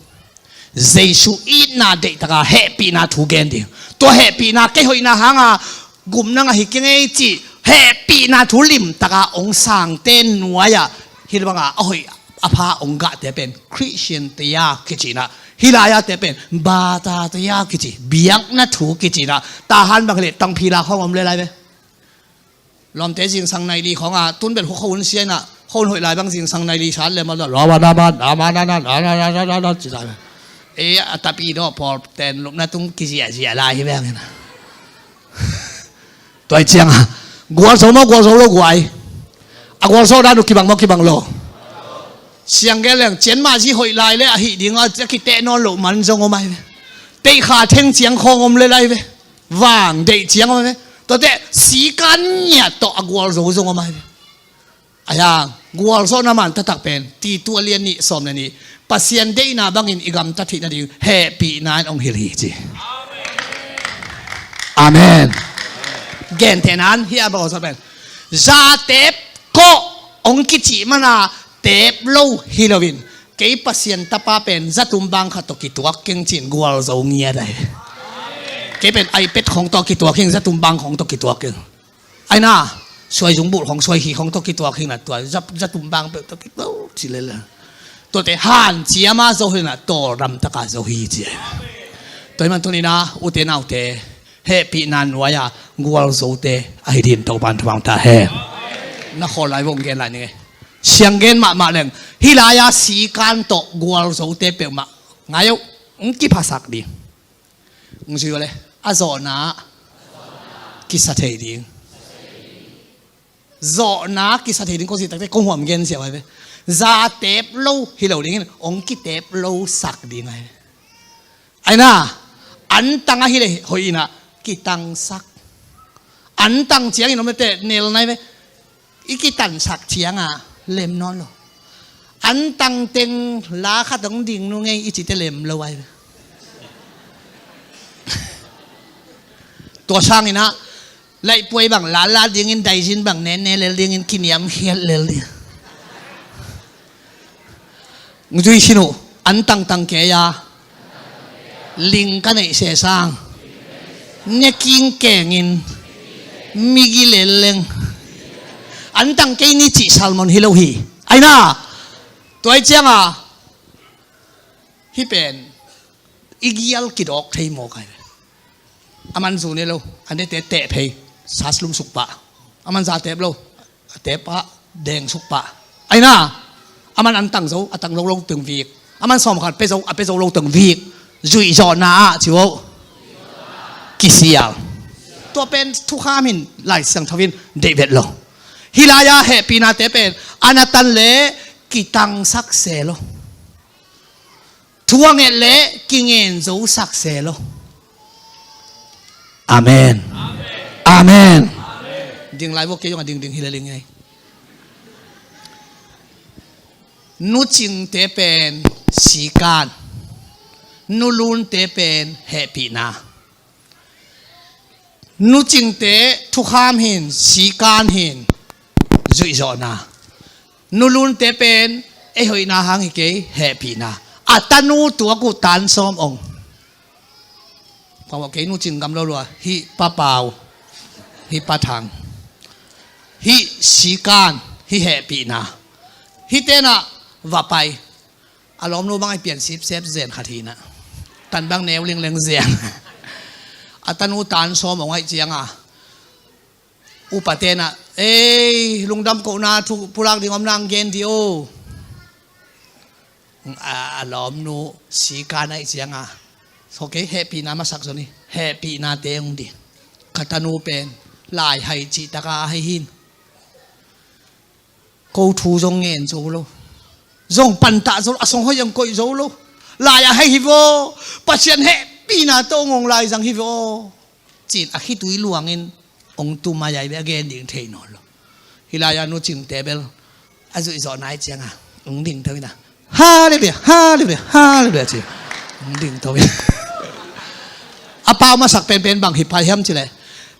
Jesu itna deihtak a hehpihna thu gen ding. Tua hehpihna kei hoihna hang a gum nang ahi keng ei cih hehpihna thu limtak a hong sangte nuai-ah hih bang a a hoih a pha hong gahte pen Christian te a kici in ah, hih lai-ate pen bata te a kici, biakna thu kici in ah, Tahan bang hi leh tangphila khawng om le lai ve. Lawmte zingsang nai li khawng a tun bel huk kho hun sia in ah, kho hun hoih lai bang zingsang nai li sat le maw, lawm a dam a dam a na na na na na na na ci lai ve. E, a tapi dawh pawl ten lupna tung kiziahziah lai hi ve hang in ah. Tua hi ciang a gualzo maw, gualzo lo guai? A gualzo dan uh kibang maw, kibang lo? Siang gen leng Chiang Mai hoih lai le ahi ding a, a kiteh nawn loh man zong om ahi ve. Teihkha theng ciang khawng om le lai ve. Vang deih ciang om ahi ve. Tuate sikan ngiat tawh a gualzo zong om ahi ve. Ahi hang gualzawhna man taktak pen Titu a lian nih sawm le nih, Pasian deihna bangin i gamtat theih nading hehpihna in hong hilh hi ci. Amen. Gentehna in hih a bang pen, za teep kawh hong kicih man a teep lo hi loin, kei Pasian tapa pen zatum bang khat tawh kituak keng ci-in gualzo ngiat ahi. Kei pen iPad khawng tawh kituak keng, zatum bang khawng tawh kituak keng. Ahi na, suai zungbulh khawng, suai khi khawng tawh kituak hi na, tua za, zatum bang peuh tawh kituak ci lel a. Tuate hanciam a zo hi na, tawldam takin zo hi ci. Tua ahih manin tuni-in ah, ute naute, hehpihna nuai-a gualzote ahi dingin Topa'n thupha hong pia hen. Na khawl lai vong gen lai ning ei. Siang gen mahmah leng, hih lai-a sikan tawh gualzote peuhmah ngai o, hong kiphasak ding. Hong zui uh le, a zawhna kisa thei ding. Zawhna kisa thei ding, kong zui takte kong huam gen siau ahi ve. Za teep lo hi lo dingin, hong kiteep lo sak ding ahi ve. Ahi na, antang ahi le hoih in ah kitangsak. Antang ciangin om le teh nel nai ve. I kitansak ciang a lem nawn lo. Antang teng la khat hong ding nung ei i cite lem lo ahi ve. Tua sangin ah laihpuai bang lala dingin, daizin bang nene lel dingin, kiniamkhiat lel ding. Zui sin uh, antang tang kei a, ling ka neih sesang, ne king kengin, migi lel leng. Antang kei ni cih sermon hi lo hi. Ahi na, tua ahih ciang a, hih pen i gial kidawk thei mawk ahi ve. Aman zu ne lo, a nete teh phei, sas lum suk pah. Aman za teep lo, a teep pah, deng suk pah. Ahi na, aman an tang zo, a tang lo lo teng vik. Aman sawm khat pia zo, a pia zo lo teng vik. Zuih zawhna ah ci uh. Kisial. Tua pen thukham hi in, Lai Siangtho in deih vet lo. Hih lai-a hehpihnate pen a na tan le kitangsak se lo. Thu a nget le kingen zosak se lo. Amen. Amen. Ding lai vua, kei zong a dingding hi le ling ei. Nucingte pen sikan, nulunte pen hehpihna. Nucingte thukham hi in, sikan hi in, zuih zawhna. Nulunte pen ei hoihna hang hi kei, hehpihna. A tanu tuak uh tan sawm ong. Pamawh kei, nucing gam lo lua, hih Pa Pau, hih Pa Thang, hih sikan, hih hehpihna. Hihte in ah va pai. A lawmnu bang a pian sipsep zen khat hi in ah, tan bang neu lingleng zen. A tanu tan sawm ong ahih ciang a, upate in ah, ei, lungdam kohna thu pulak ding om nang gen dih o. A, a lawmnu sikan ahih ciang a, Ok, hehpihna masak zaw ni. Hehpihnate hong ding. Ka tanu pen lai hai cih taka a hai hi. Ko thu zong ngen zo lo, zong pantah zo lo, a song hoih zong koih zo lo. Lai a hai hi vaw. Pasian hehpihna tawh hong lai zang hi vaw, ci-in a khitui luangin hong tum a, a gen ding thei nawn lo. Hih lai-a Nu Cingte bel a zuih zawh nai ciangin hong ding tho in a, Halleluiah, halleluiah, halleluiah, ci. Hong ding tho in a. A pau masak penpen bang hi pah hiam cih leh,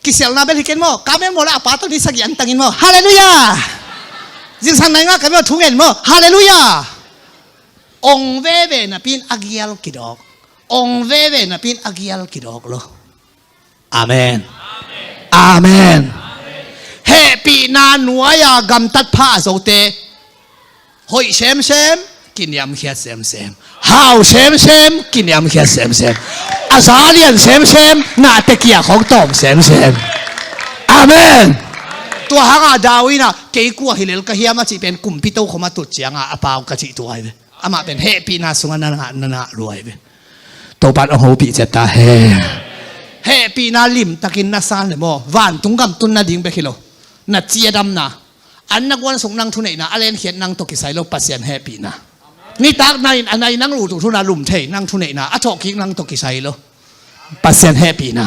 kisialna bel hi ken maw, ka mel maw, la a pa tawh ni sagih an tangin maw, halleluiah. Zingsang nai nga ka mel thu ngen maw, halleluiah. Ong veve napi-in a gial kidawk. Ong veve napi-in a gial kidawk lo. Amen. Amen. Hehpihna nuai-a gamtat pha a zote, hoih semsem, kiniamkhiat semsem. Hau semsem, kiniamkhiat semsem. A za lian semsem, nahte kiak hong tawm semsem. Amen. Tua hangah David in a, kei kua hi lel ka hiam a cih pen kumpi tokhom a tut ciangin a pau ka cih tua hi ve. Amah pen hehpihna sungah na ngah, na ngah lua hi ve. Topa'n hong hopih ciat ta hen. Hehpihna limtakin na san leh maw, vantung gam tun nading bek hi lo. Na ciadamna, an na guan suk nang thuneihna, a lenkhiat nang tawh kisai lo, Pasian hehpihna. Nitak nai in a nai nang lut uh thu-in a lum thei nang thuneihna, a thawhkik nang tawh kisai lo, Pasian hehpihna.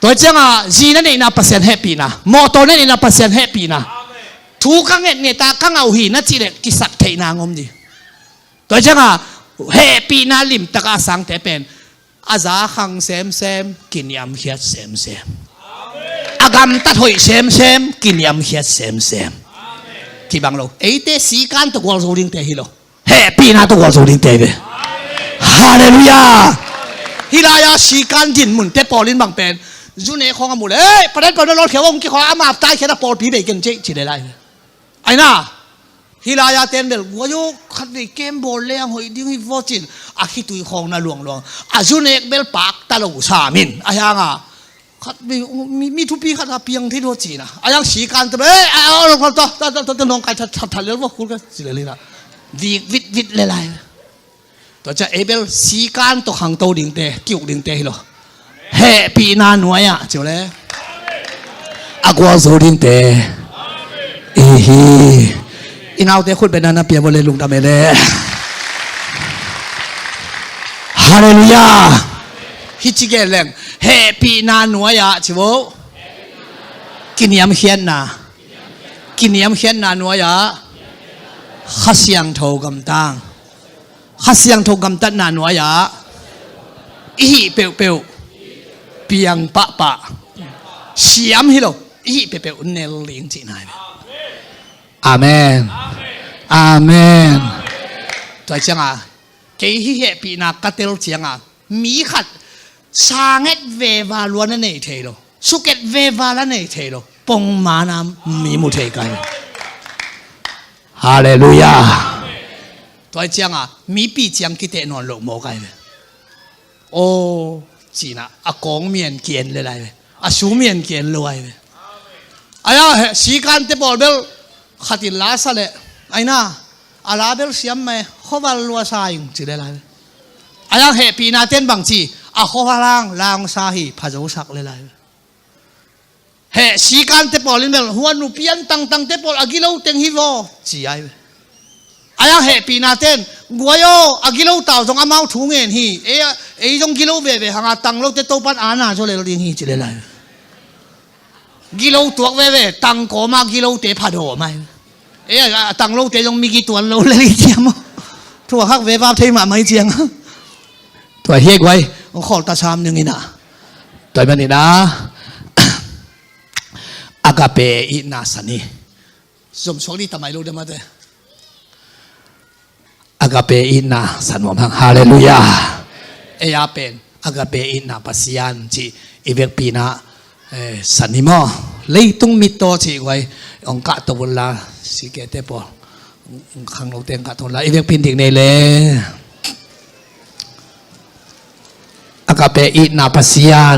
Tua ciangin zi na neihna, Pasian hehpihna. Mawtaw na neihna, Pasian hehpihna. Thu ka ngetnget a ka ngah uh hi na cih leh kisap theihna hong om ding. Tua ciangin hehpihna limtak a sangte pen a za khang semsem, kiniamkhiat semsem. A gamtat hoih semsem, kiniamkhiat semsem. Kibang lo. Eite sikan tawh gualzo dingte hi lo, hehpihna tawh gualzo dingte hi ve. Halleluiah. Hih lai-a sikan dinmunte pawl in bang pen, zu nek khawng a muh leh, ei, paden pawl na lawt khia ung, kikhawng a map tai khia na pawlpi bei ken cei ci lel lai ve. Aina, hih lai-a ten bel guai aw, khatvei kem bawl leng hoih ding hi vaw ci-in a khitui khawng na luangluang. A zu nek bel pakta lo sam in, a hiang a, khatvei mi, mi thupi khat a piang thei dua ci-in a, a hiang sikan te bel, eh, a, a, a, ta, ta, ta, ta, nong kai that, that, that lel vaw, khul ka ci lel in a, vik vit vit lel lai. Tua ciang ei bel sikan tawh khangto dingte, ki-uk dingte hi lo, hehpihna nuai-ah ci uh leh a gualzo dingte i hi. I naute khut beng na pia bawl leh lungdam ei leh. Halleluiah. Hih ci gen leng, hehpihna nuai-ah ci uh. Kiniamkhiatna. Kiniamkhiatna nuai-ah Kha Siangtho gamtang. Kha Siangtho gamtatna nuai-ah i hih peuhpeuh piang pahpah, siam hi lo, i hih peuhpeuh nel ding cihna hi. Amen. Amen. Tua ciangin kei hih hehpihna ka tel ciangin mi khat sanget veva lua na nei thei lo, suket veva la nei thei lo, pongman a mi mu thei ka hi. Halleluiah. Tua ciangin mipi ciang kiteh nawn loh mawk ahi ve. Aw, ci-in a kawng mian ki-en lel lai ve. A su mian ki-en lo ahi ve. Aia, sikante pawl bel khat in la sa leh, aina, a la bel siam mai, khuaval lua sa ing ci lel lai ve. Aia, hehpihna ten bang ci, a khuaval hang la hong sa hi, pha zo sak lel lai ve. Heh, sikante pawl in bel, huan nupi an tangtangte pawl a gilo teng hi vaw, ci ai ve. Aia, hehpihna ten, guai aw, a gilo tau zong amau thu ngen hi. Ei, ei zong gilo veve hang a, tang lote Topa'n a na zaw lel ding hi ci lel lai. Gilo tuak veve, tang kawm a gilote pha daw mai. Ei, a, a tang lote zong migi tuan lo lel hi ciam aw. Thu a khak veva thei mahmah hi ciang. Tua hi guai, hong khawl ta sam ning in a. Tua hi manin a, agape itna san hi. Zom suak dih ta mai lo deuh mate. Agape itna san nuam hang. Halleluiah. Ei a pen agape itna Pasian cih i vekpi-in a, eh, san hi maw. Leitung mittaw cih guai, hong kahto un la, sikete pawl, khangnote hong kahto un la, i vekpi-in dik nei le. Agape itna Pasian